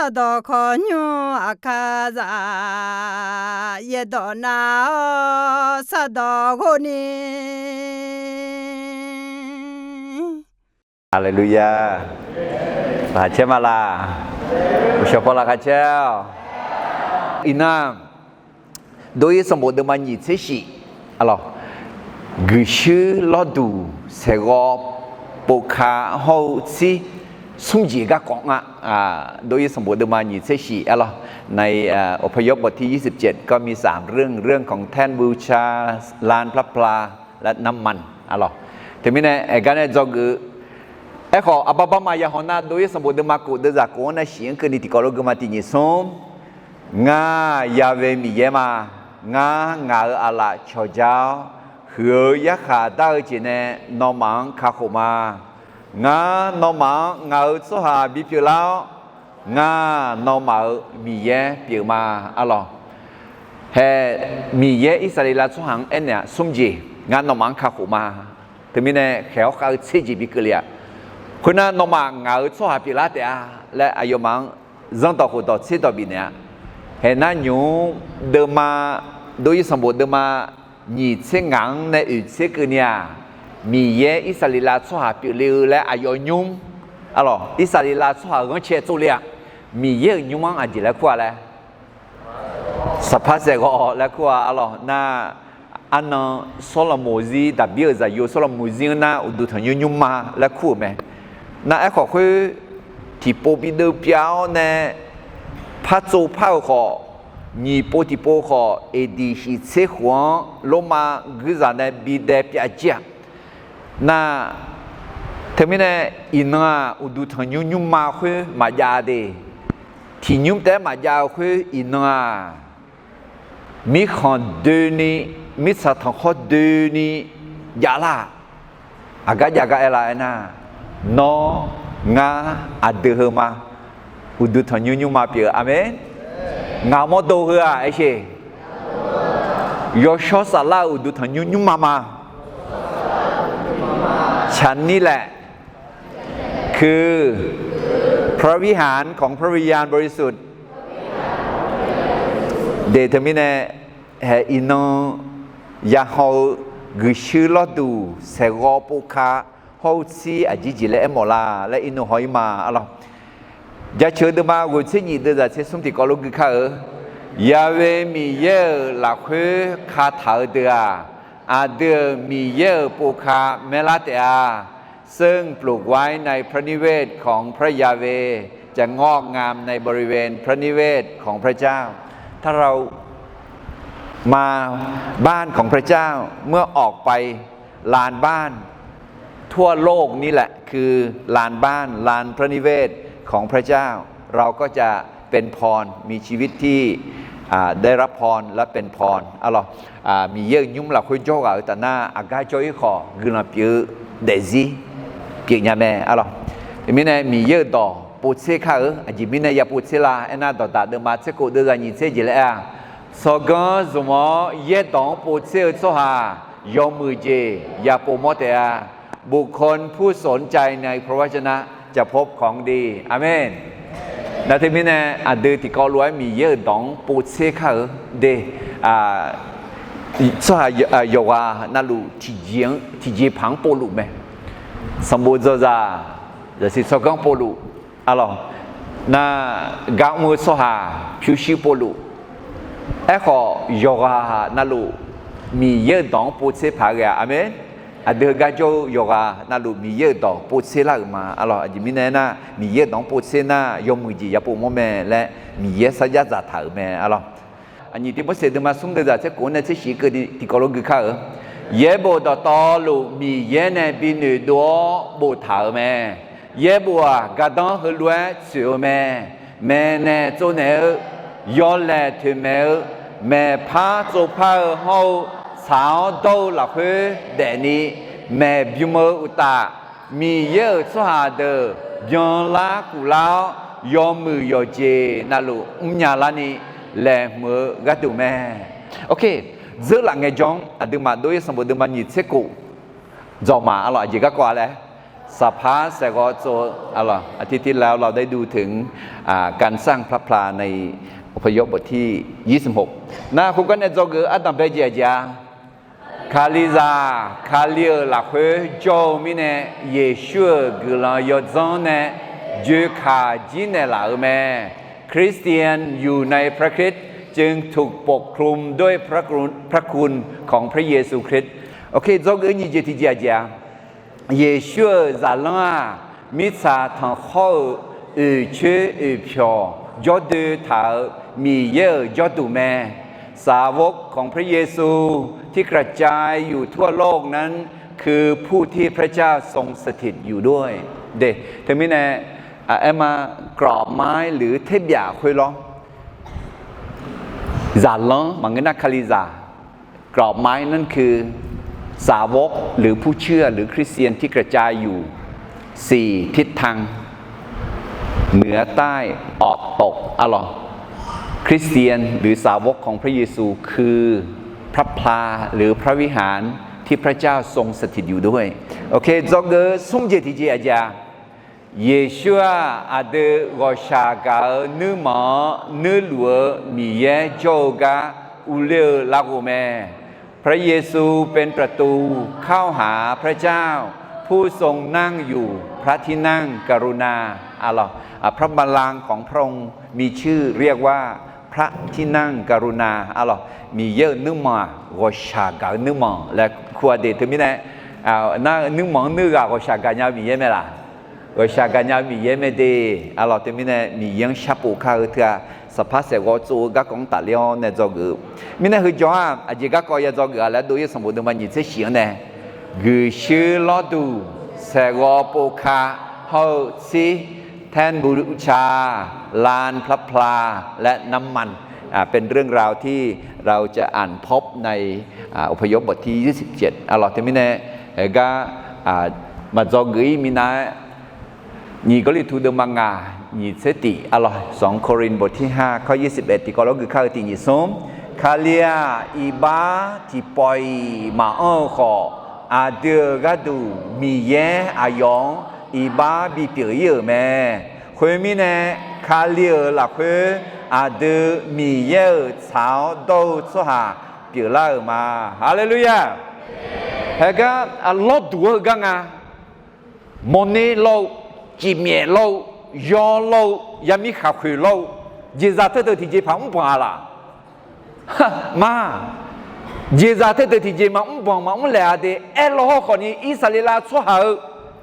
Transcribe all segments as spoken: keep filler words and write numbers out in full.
Sardawq khawqnymr aqkar zaq, yaerdawq nav-awr sardawq ghov ni. Haleluya. Laqkhaq caer ma laq? Uqshawq paw laqkhaq caer-awq. Iqnan, Dov-ir sanqbof deuvma nyiq tser shif, arlawq, guiqshuir lawrduq saeqghawv povka hawr-eu tsir smr jeq garkawv nga. Dov-ir sanqbof deuvma nyiq tser shif, arlawq, ใน อพยพบทที่ยี่สิบเจ็ด ก็มีสามเรื่อง เรื่องของแท่นบูชา ลานพระพลา และน้ำมัน arlawq. Teumirnae aqgar nae dzawgeuf-eu, aerkhawf aqbar barma yahaw nar Dov-ir sanqbof deuvma kof deuvzaq kof-anr nae shif-anr keuvni tiqkawv lof guima tiq nyiq smr. Ngar Ya'we Miqyaer ma. Ngar ngaq-euq aqlaf cawqja-awr, huiq-eu yarkhaq dar-eu jeq nae nawmaf-anr kakhof ma. Ngar nawmaf-anr ngaq-euq tsawrhaq bipyeuf lar-awr, ngar nawmaf-euq Miqyaer pyeuf ma, arlawq. Hae, Miqyaer Irsaqleqlav tsawrhaq-anr aernaeq-aq, smr jeq, ngar nawmaf-anr kakhof ma. Teumirnae khaeq-awr khav-eu tser jeq bi keuvle-aq, khoernar nawmaf ngaq-euq tsawrhaq pyeuflar taef-a laer aqyawfmaf-anr zanrdawq khofdawq tserdawq bifnaeq-a. Haeq nar nymq-mr deuvma, Dov-ir sanqbof deuvma nyiq tser ngaq-anr nae oeq tser keuvni-aq, Miqyaer Irsaqleqlav tsawrhaq pyeufle-eu laer aqyawf nymr, arlawq, Irsaqleqlav tsawrhaq-euq ghanrcae tsovle-aq, Miqyaer-euq nymr-anr aqjeq laer kur-a laer, saqpar saeqghawv laer kur-a, arlawq. Nar, arnan Sawrlaqmoq zir, Daqbir-euq zaqyo Sawrlaqmoq zir-anr nar uqduq tanqnymr nymrma laer kur-euq mae. Nar aerkhawf khoer, tiqpov bideuv pyav-awr nae par tsov par-euq khawf, nyiq pov tiqpov khawf, eqdiq shiq tser khof-anr Lormav guirzaq nae bidae pyav jir-aq, nar, teumirnae iqnan-aq uqduq tanqnymr nymrma khoer maqjav de. Tiqnymr taef-aer maqjav-eu khoer iqnan-aq, mirkhanq doeni, mirtsaq tanqkhawr doeni javlar-aq, aqgar jav gar aer la aernar, nawr, ngar, aqdui heu ma, uqduq tanqnymr nymrma pyeuf-eu. Aqmeq. Ngaq mawrdo heu-aq aersheq, yawshawr saflar-eu uqduq tanqnymr nymrma ma. ฉันนี่แหละ คือพระวิหารของพระวิญญาณบริสุทธิ์ de. Teumirnae, haeq iqnan yahaw-eu guiqshuir lawrduq saeqghawv povka hawr-eu tsir aqjeq jeq laer aermawf la laer iqnan haw-ir ma, arlawq. Jaceuq-eu deuvma ghoeq tser nyif deuvzaq tser smr tiqkawv lof gui kar-eu, Ya'we Miqyaer-euq lafkhoer kataq-eu deuq-aq, aqdui-euq Miqyaer-euq povka maerlar taef-a. ซึ่งปลูกไว้ในพระนิเวศของพระยาเวห์ จะงอกงามในบริเวณพระนิเวศของพระเจ้า ถ้าเรามาบ้านของพระเจ้า เมื่อออกไปลานบ้าน ทั่วโลกนี่แหละคือลานบ้าน ลานพระนิเวศของพระเจ้า เราก็จะเป็นพร มีชีวิตที่ อ่า ได้รับพรและเป็นพร arlawq. Miqyaer-euq nymr lafkhoer jawrghaq-eu taf nar, aqgar jawr-ir khawf guiqlanq pyeuf-eu daefzir pyeufnya mae, arlawq. Teumirnae Miqyaer-euq dawq povtser kar-eu, aqjeq mirnae ya povtser la aernar, Dawqdaq deuvma tser kof deuvzaq nyiq tser jeq laer-aq, tsawrganr zmq-awr yaerdawq-anr povtser-eu tsawrhaq yawmuiq jeq ya pov mawr taef-a. บุคคลผู้สนใจในพระวจนะจะพบของดี Aqmeq. Nar teumirnae aqdui tiqkawv lof-aer Miqyaer-euq dawq-anr povtser kar-eu de, tsawrhaq yawqghaq navluf tiqjeq-anr, tiqjeq paq-anr povluf mae. Sanqbof dzawzaq, zaqsiq tsawrganr povluf, arlawq. Nar gar mr-eu tsawrhaq pyurshuir povluf. Aerkhawf yawqghaq navluf Miqyaer-euq dawq-anr povtser paq-aer ghae-a. Aqmeq. Aqdui heugar jawr-eu yawqghaq navluf Miqyaer-euq dawq povtser lar-euq ma, arlawq. Aqjeq mirnae aernar, Miqyaer-euq dawq-anr povtser nar yawmuiq jeq ya pov mawr mae laer Miqyaer sarjax dzaqtaq-euq mae, arlawq. Aqnyiq Tiqmorseq deuvma smr deuvzaq tser kof-anr nae tser shif keuvni tiqkawv lof gui kar-eu, yaerbof dawqtawvluf Miqyaer nae bi noeqdov-awr boftaq-euq mae. Yaerbof-aq gardanr heulof-aer tsoeq-eu mae. Maeqnaeq tsovnaeq-eu, yawlaeq toeqmaeq-eu, maeqpar tsovpar-eu hawr-eu, tsaq-awr dawr-eu lafkhoer daefni maeqbym-eu uqtaf, Miqyaer-euq tsawrhaq deuq byanlar kuflar-awr, yawmuiq yawqjeq navluf mrnya larni laeqhmq-eu gharduq mae. Ok, dzeurlaf ngaejawr-anr aqduimaf Dov-ir sanqbof deuvma nyiq tser kof dzawq ma, arlawq. Aqjeq garkawv-a laer, Saqpar saeqghawv tsov-eu, aqlawq, อาทิตย์ที่แล้วเราได้ดูถึง อ่า การสร้างพระพลาในอพยพบทที่ยี่สิบหก nar, khoergar nae dzawgeuf-eu ardanq bae jeq aqjeq-a, Kalizaq, Kali-euq lafkhoer jawr-eu mirnae, Yeqsur-euq guiqlanq yawdzanr nae joekaq jir naeqlaf-euq mae. Kristian อยู่ในพระคริสต์ จึงถูกปกคลุมด้วยพระคุณ พระคุณของพระเยซูคริสต์ Oke, dzawgeuf-eu nyiq jeq tiqjeq aqjeq-a, Yeqsur-euq zaqlanr-aq, mirtsaq tanqkhawr-euq oeqcoer oeqpyawq jawrdoe taq-euq Miqyaer-euq jawrduq mae. สาวกของพระเยซู ที่กระจายอยู่ทั่วโลกนั้น คือผู้ที่พระเจ้าทรงสถิตอยู่ด้วย Teumirnae, aerma, กรอบไม้ หรือ terbyaf khoerlawr, zaqlanr maqngeur nar Kalizaq, กรอบไม้ นั่นคือ สาวก หรือ ผู้เชื่อ หรือ คริสเตียน ที่กระจายอยู่ สี่ทิศทาง เหนือใต้ออกตก aqlawq, Kristian หรือ สาวกของพระเยซู คือพระพลา หรือ พระวิหาร ที่พระเจ้าทรงสถิตอยู่ด้วย Oke, dzawgeuf-eu smr jeq tiqjeq aqjeq-a, Yeqsur-aq aqdui ghawqshaq gaq-eu nuirmanq-anr nuirluf-eu Miqyaer jawr-eu gar urler-eu larghov mae. พระเยซูเป็นประตูเข้าหาพระเจ้า ผู้ทรงนั่งอยู่พระที่นั่งกรุณา aqlawq, พระบัลลังก์ของพระองค์มีชื่อเรียกว่าพระที่นั่งกรุณา aqlawq, Miqyaer-euq nuirmanq-aq ghawqshaq gaq-eu nuirmanq laer kur-a de. Teumirnae, nar nuirmanq-anr nuir ghaq ghawqshaq gaqnya-eu Miqyaer mae laq? Ghawqshaq gaqnya-eu Miqyaer mae de. Aqlawq, teumirnae Miqyaer-anr sharpov kar-eu teu-aq, saqpar saeqghawv tsov-eu garkawv-anr tafler-awr nae dzawgeuf-eu. Mirnae heujawr-aq, aqjeq garkawv ya dzawgeuf-a laer dov-ir sanqbof deuvma nyiq tser shif-anr nae, guiqshuir lawrduq saeqghawv povka hawr-eu tser, แท่นบูชา ลานพระพลา และน้ำมัน อ่า เป็นเรื่องราวที่เราจะอ่านพบใน อ่า อพยพบทที่ยี่สิบเจ็ด aqlawq, teumirnae, gar, maqdzawgeuf-ir minav-aer, nyiq Gawrliqtu deuvma ngaq nyiq tser tiq, aqlawq, สองโครินธ์บทที่ห้า ข้อยี่สิบเอ็ด tiqkawv lawr gui kar-eu tiq nyiq smr, Kali-aq, iqbax tiqpawf-iq maqanr-eu khawf, aqdui-euq gharduq Miqyaer aqyawf-anr iqbax bipyeuf-ir-euq mae. Khoermirnae, Kali-euq lafkhoer aqdui Miqyaer-euq tsaq-awr dawr-eu tsawrhaq pyeuflar-euq ma. Haleluya! Haegar lawrduq-eu gar nga. Mawrner lawr-eu, cifmyaef lawr-eu, yawr lawr-eu, yamir khaqkhoeq lawr-eu, jeqzaq teudeuq tiqjeq paq mrbanq-a laq? Ma, jeqzaq teudeuq tiqjeq maqmr banq maqmr laeq-a de. Aerlaw hawrkhawf ni Irsaqleqlav tsawrhaq-eu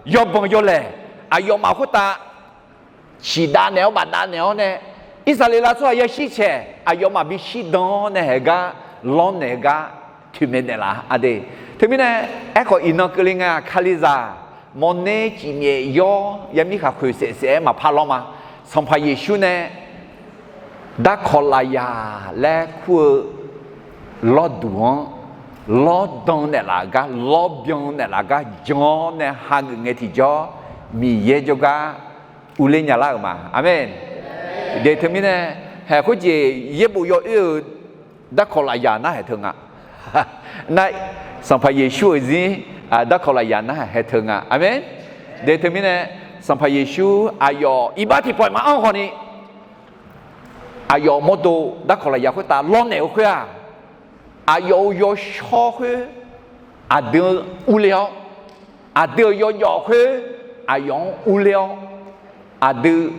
yawbanq yawlaeq aqyawfmaf khoertav ciqdav naeq-awr bafdav naeq-awr nae, Irsaqleqlav tsawrhaq yashir caeq aqyawfmaf bishir dan-awr nae haegar lawrnaeq-eu gar toeqmaeq naeqlaf-a de. Teumirnae, aerkhawf iqnan keuvle nga, Kalizaq mawrner cifmyaef yawr yamir khaqkhoeq saef saef-aer maqpar lawr ma. Sanqpaq Yeqsur nae darkawq lafyaq laer kur-eu lawrduq-anr lawrdan naeqlaf-eu gar, lawrbyan naeqlaf-eu gar jan-awr nae hageuf ngae tiqjawr, Miqyaer jawrgar urler nya lar-euq ma. Aqmeq. De teumirnae, haeq khoerjeq yaerbof yawoer-euq darkawq lafyaq narhaeq teu nga. Nar, Sanqpaq Yeqsur-euq zir darkawq lafyaq narhaeq teu nga. Aqmeq. De teumirnae, Sanqpaq Yeqsur aqyawf iqbax tiqpawf-iq maqanr khawf ni, aqyawf mawrdo darkawq lafyaq khoertav lawrnaeq-eu khoer-aq, aqyawf-euq yawshawr khoer aqdui urler-awr, aqdui-euq yawjawf khoer aqyawf-anr urler-awr, aqdui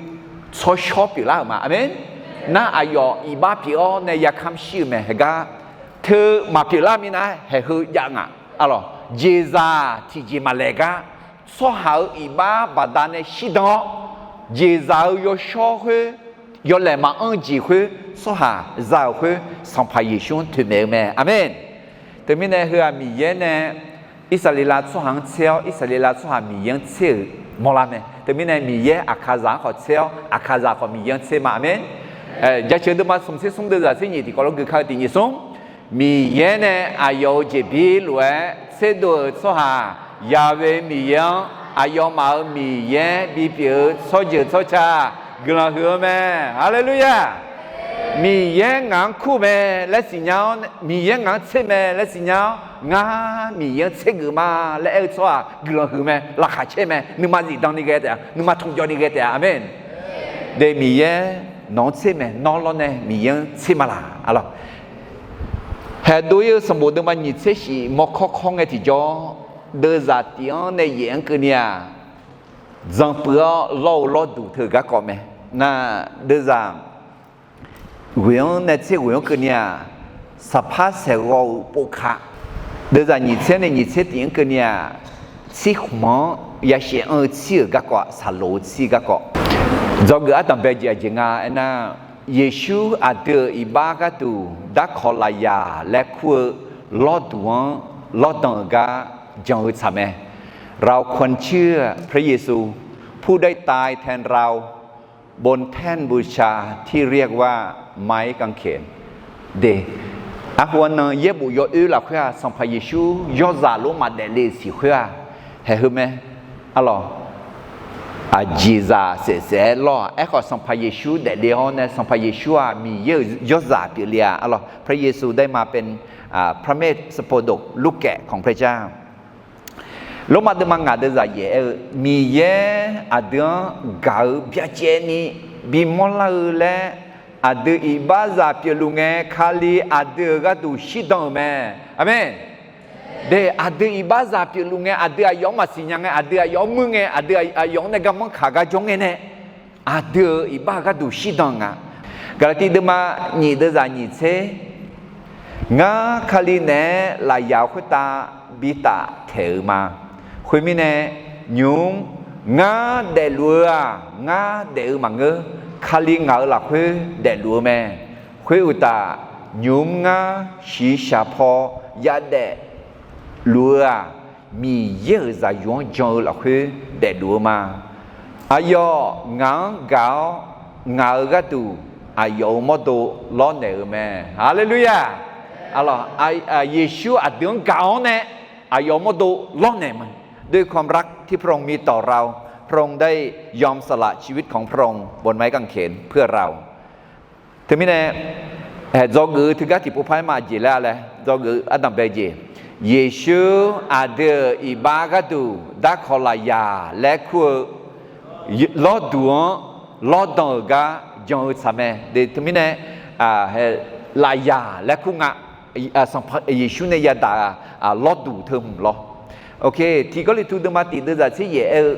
tsawrshawr pyeuflar-euq ma. Aqmeq. Nar aqyawf iqbax pyeuf-awr nae yakamr shir-euq mae. Haegar teu maqpyeuflar minav-aer haeq heu jav nga. Aqlawq, jeqzaq tiqjeq maqlaeq gar, tsawrhaq-euq iqbax baqdanae shirdan-awr, jeqzaq-euq yawshawr khoer, yawlaeq maqanr jeq khoer, tsawrhaq za-euq khoer, Sanqpaq Yeqsur-anr toeqmaeq-eu mae. Aqmeq. Teumirnae heu-aq Miqyaer nae Irsaqleqlav tsawrhaq-anr tser-awr, Irsaqleqlav tsawrhaq Miqyaer-anr tser-euq mawrlar mae. Teumirnae Miqyaer Aqkaqzaq-anr khawf tser-awr, Aqkaqzaq khawf Miqyaer-anr tser ma. Aqmeq. Jaceuq deuvma smq tser smr deuv zaq tser nyiq tiqkawv lawr gui kar-eu tiq nyiq smr, Miqyaer nae aqyawf-euq jeqbir lof-aer tserdov-euq tsawrhaq Yaqve Miqyaer-anr, aqyawfmaf-euq Miqyaer bipyeuf-eu tsawrjeuq tsawrca guiqlanq huiq-eu mae. Haleluya! Miqyaer ngaq-anr kur mae laer siqnya-awr, Miqyaer ngaq-anr tser mae laer siqnya-awr, ngar Miqyaer-anr tsergeuf ma laer aer-eu tsawrhaq guiqlanq huiq mae, laqkhaq caer mae, nuima zifdan ni ghae taef-a, nuima tmqjawv ni ghae taef-a. Aqmeq. De Miqyaer nawq-anr tser mae, nawr lawrnae Miqyaer-anr tser ma laq, arlawq. Haeqdov ir-eu sanqbof deuvma nyiq tser shif mawrkawr kawr ngae tiqjawr, deuvzaq tif-anr nae yaef-anr keuvni-aq, dzanpuiv-awr lawr-eu lawrduq teu-eu garkawv mae. Nar, deuvzaq ghoeq-anr nae tser ghoeq-anr keuvni-aq, saqpar saeqghawv-euq povka. Deuvzaq nyiq tser nae nyiq tser tif-anr keuvni-aq, tsirkhmq-anr yashaef anr-eu tsir-euq garkawv-aq, saqloq-eu tsir garkawv. Dzawgeuf ardanq bae jeq aqjeq nga aernar, Yeqsur aqdui-euq iqbax gharduq darkawq lafyaq laer kur-eu lawrduq-anr lawrdan-euq gar jan-eu tsaq mae. เราควรเชื่อพระเยซู ผู้ได้ตายแทนเราบนแท่นบูชาที่เรียกว่าไม้กางเขน De, arhu-anr nan yaerbof yawoer lafkhoer-aq, Sanqpaq Yeqsur yawrzaq lor maqdaef le-euq siq khoer-aq, haeq heu mae. Arlawq, aqjeqzaq saef saef-aer lawr-aq, aerkhawf Sanqpaq Yeqsur daefle-awr nae Sanqpaq Yeqsur-aq Miqyaer-euq yawrzaq pyeufle-a. Arlawq, พระเยซูได้มาเป็น พระเมสสโปดก ลูกแกะของพระเจ้า Lormav deuvma ngaq deuvzaq yaef aer-eu, Miqyaer aqdui-anr gaq-eu byacaevni bimawr lar-eu laer, aqdui iqbaxzaq pyeufluf ngae Kali aqdui-euq gharduq shirdan-euq mae. Aqmeq. De, aqdui iqbaxzaq pyeufluf ngae, aqdui aqyawf-anr maqsiq nya ngae, aqdui aqyawf-anr muir ngae, aqdui aqyawf-anr nae garmanr kaq gar jawr ngae nae, aqdui-euq iqbax-eu gharduq shirdan nga. Gaqlaqtiv deuvma nyiq deuvzaq nyiq tser, Ngar Kali naeq-aer lafyaq-euq khoertav bi taftaeq-euq ma. Khoermirnae, nymq-mr ngar daefluf-eu-aq, ngar daef-eu maqngeur, Kali ngaq-euq lafkhoer daefluf-eu mae. Khoeruqtaf, nymq-mr ngar shiqshaq paw yadaef luf-eu-aq, Miqyaer-euq zaqyo-anr jan-eu lafkhoer daefluf-eu ma. Aqyawf ngaq-anr gaq-awr, ngaq-euq gharduq aqyawf-euq mawrdo lawrnaeq-eu mae. Haleluya! Arlawq, Yeqsur aqdui-anr gaq-awr nae aqyawf-euq mawrdo lawrnaeq ma. ด้วยความรักที่พระองค์มีต่อเรา พระองค์ได้ยอมสละชีวิตของพระองค์บนไม้กางเขนเพื่อเรา Teumirnae, haeq dzawgeuf-eu teugar tiqpov par-aer ma jeq laer-a laer, dzawgeuf-eu ardanq bae jeq. Yeqsur aqdui-euq iqbax gharduq darkawq lafyaq laer kur-eu lawrduq-anr lawrdan-euq gar jan-eu tsaq mae. De, teumirnae, lafyaq laer kur nga. Sanqpaq Yeqsur nae yadaq lawrduq teu hmq lawr. Tiq Gawrliqtu deuvma tiq deuvzaq tser yaef aer-eu,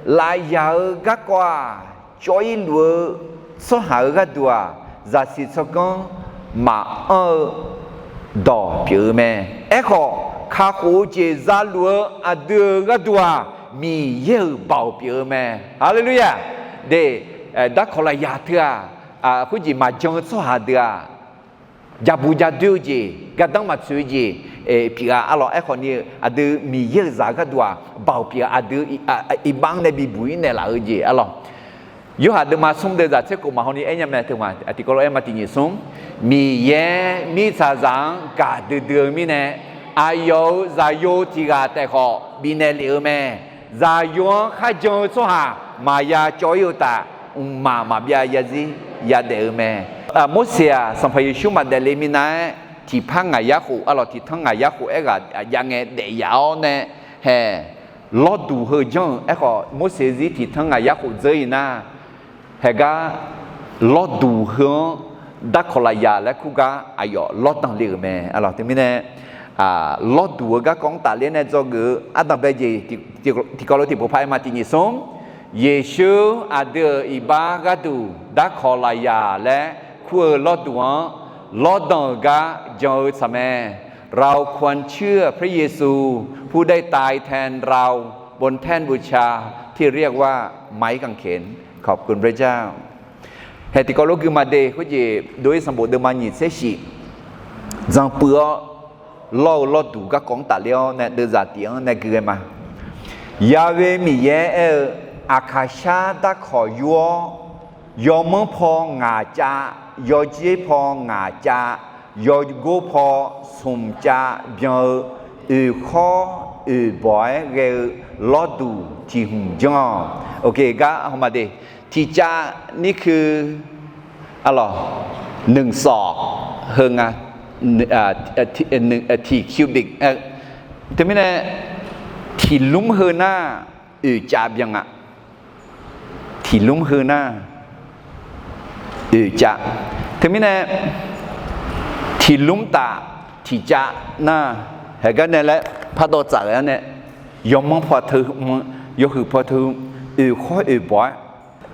lafyaq-eu garkawv-aq, cawv-ir luf-eu tsawrhaq-euq gharduq-aq, zaqsiq tsawrganr maqanr-eu dawq pyeuf-eu mae. Aerkhawf, kakhof-eu jeq zaluf-eu aqdui-euq gharduq-aq, Miqyaer-euq baoq pyeuf-eu mae. Haleluya! De, darkawq lafyaq teu-aq, khoerjeq maqjan-eu tsawrhaq deuq-aq, jabuq jadoer-eu jeq, gardanr maqtsoeq-eu jeq pyeuf-a. Arlawq, aerkhawf ni-eu aqdui Miqyaer-euq zaq gharduq-aq, baoq pyeuf-a. Aqdui iqbax-anr nae bibuq-ir naeqlaf-eu jeq arlawq. Yorhaq deuvma smr deuvzaq tser khof maqhaw ni aer nya mae. Teuma, tiqkawv lof-aer ma tiq nyiq smr, Miqyaer mirtsaqzaq-anr gaqdui dui-eu mirnae, aqyawf-euq zaqyo tiq ghaq taef khawf bifnaeq lef-eu mae. Zaqyo-anr kharjan-eu tsawrhaq maqya cawv-ir-eu taf, mqmaq maqbyav yarzir yadaef-eu mae. Morseq-aq, Sanqpaq Yeqsur maqdaef le minav-aer, tiqpar ngaq yarkhof, arlawq, tiqtanr ngaq yarkhof aerghaq jav ngae daef yaf-awr nae, hae, lawrduq heu janr-euq. Aerkhawf, Morseq zir tiqtanr ngaq yarkhof dzeur-ir nar, haegar lawrduq heu-anr darkawq lafyaq laer kur gar aqyawf lawrdan le-euq mae. Arlawq, teumirnae, lawrduq-eu garkawv-anr tafler nae dzawgeuf-eu ardanq bae jeq, tiqkawv lof tiqpov par-aer ma tiq nyiq smr, Yeqsur aqdui-euq iqbax gharduq darkawq lafyaq laer kur-eu lawrduq-anr lawrdan-euq gar jan-eu tsaq mae. เราควรเชื่อพระเยซู ผู้ได้ตายแทนเราบนแท่นบูชาที่เรียกว่าไม้กางเขน ขอบคุณพระเจ้า Hae tiqkawv lof gui ma de, khoerjeq dov-ir sanqbof deuvma nyiq tser shif, dzanpuiv-awr lawr-eu lawrduq garkawv-anr tafler-awr nae deuvzaq tif-anr nae gui ghae ma. Ya'we Miqyaer aer-eu, aqkaqshar darkawq yur-awr, yawmanr paw ngaq cav, yawjer paw ngaq cav, yawgor paw smq cav byan-eu oeqkhawr oeqbawq-aer ghae-eu lawrduq tiq hmq janr-awq. Oke, gar haw ma de. Tiqcav nir keu, arlawq, Nmqsawq heu nga, tiq cubic. Teumirnae tiqlmr heu nar oeqcav byan nga. Tiqlmr heu nar oeqcav. Teumirnae tiqlmr taf tiqcav nar, haeqgar nae laer pardawv tsaf-euq-ar nae, yawmanr paw teu, yawhuiq paw teu, oeq khawr oeq bawq-aer.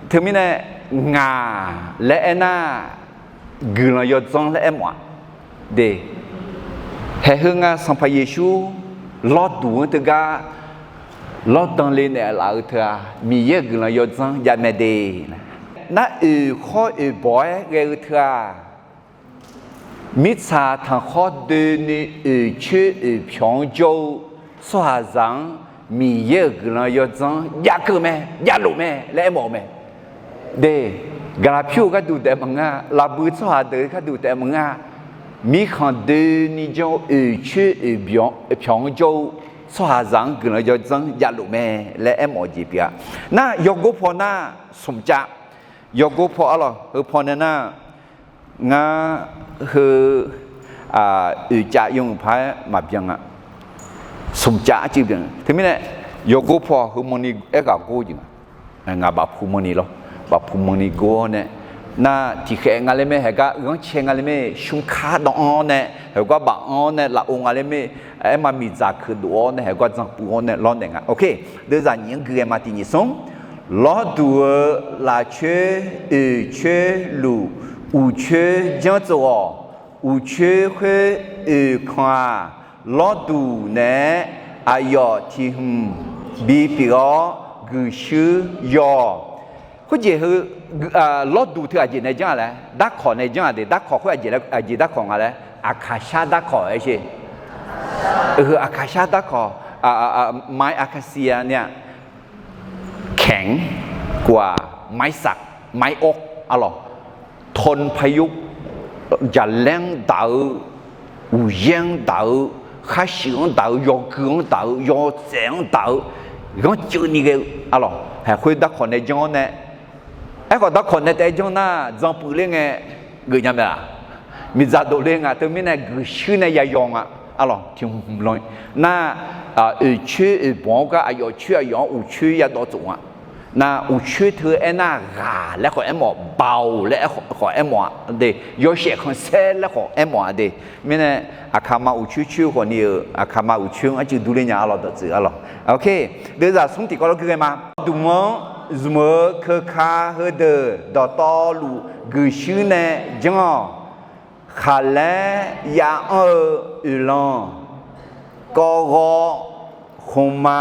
Teumirnae ngaq laer aernar, guiqlanq yawdzanr laer aermawf-a. De, haeq heu nga Sanqpaq Yeqsur lawrduq-anr teugar lawrdan le naeqlaf-eu teu-aq, Miqyaer-euq guiqlanq yawdzanr javmae de. Nar oeq khawr oeq bawq-aer ghae-eu teu-aq, mirtsaq tanqkhawr doeni oeq coer oeq pyawq-anr jawr-eu tsawrhaqzaq-anr Miqyaer-euq guiqlanq yawdzanr javkeuv mae, javlof mae laer aermawf-eu mae. De, gaqlaq pyur-eu gharduq taef maqngeur-a, lafbui tsawrhaq deuq gharduq taef maqngeur-a, mirkhanq doeni janr-eu oeq coer oeq pyawq-anr jawr-eu tsawrhaqzaq-anr guiqlanq yawdzanr javlof mae laer aermawf-eu jeq pyeuf-a. Nar yawgor paw nar smq cav, yawgor paw arlawq heu paw nae nar, ngar heu oeqcav yawmuiq paq-aer maqbyan-a. Smq cav arcuiv byan. Teumirnae yawgor paw heu manni aerghaq gor jeq nga. Ngaq bafpu manni lawr, bafpu manni gor-awr nae, nar tiqkhaeq nga laer mae, haeqgar ghanrcae nga laer mae, smrkar dawv-anr nae, haeqgar baf-anr nae lafov nga laer mae, aerma miqdzaq keuqdov-awr nae, haeqgar dzanpuiv-awr nae lawrnaeq nga. Oke, deuvzaq nyiq-anr gui ghae ma. Tiq nyiq smr, lawrduq-euq lafcoer oeq coer luf uq coer janr tsof-awq. Uq coer khoer oeq kanq-aq, lawrduq naeq-aer aqyawf tiq hmq bipyeuf-awr guiqshuir yaw-awq. Khoerjeq heu, lawrduq teu aqjeq nae janr-a laer, darkawq nae janr-a de. Darkawq khoer aqjeq, aqjeq darkawq nga laer, aqkaqshar darkawq aer sher. Aqkaqshar darkawq, mai aqkaqsiq-a nar-aq, kaeq-anr kov-aq, mai saq, mai awr arlawq, tawq paq yov, jaqlaer-anr daq-eu, uqyaer-anr daq-eu, kharshuif-anr daq-eu, yawgui-anr daq-eu, yawtsaef-anr daq-eu, ghanrceuvni ghae-eu arlawq, haeq khoer darkawq nae janr-awr nae, aerkhawf darkawq nae taef-aer janr nar dzanpuiv ler ngae geuf nya mae-aq, miqdzaq dov ler nga. Teumirnae guiqshuir nae yayaw nga arlawq, tiq hmq hmq lan nar, oeq coer oeq bawq-anr gar aqyawf coer aqyawf-anr uq coer yadawv tsof nga. Nar uq coer teu aernar ghaq laer khawf aermawf, baoq laer khawf aermawf-a de, yawshaef khanqsaer laer khawf aermawf-a de. Mirnae aqkaqma uq coer coer khawf ni-euq, aqkaqma uq coer-anr arcuiv durler nya arlawq, dawqtsuif arlawq. Oke, deuvzaq smr tiqkawv lawr gui ghae ma. Lawrduq-anr zmq-eu keuka heudeuq dawqtawvluf guiqshuir nae janr-awq. Khaqlaer ya anr-eu oeqlanq, kawv ghawv, khmqma,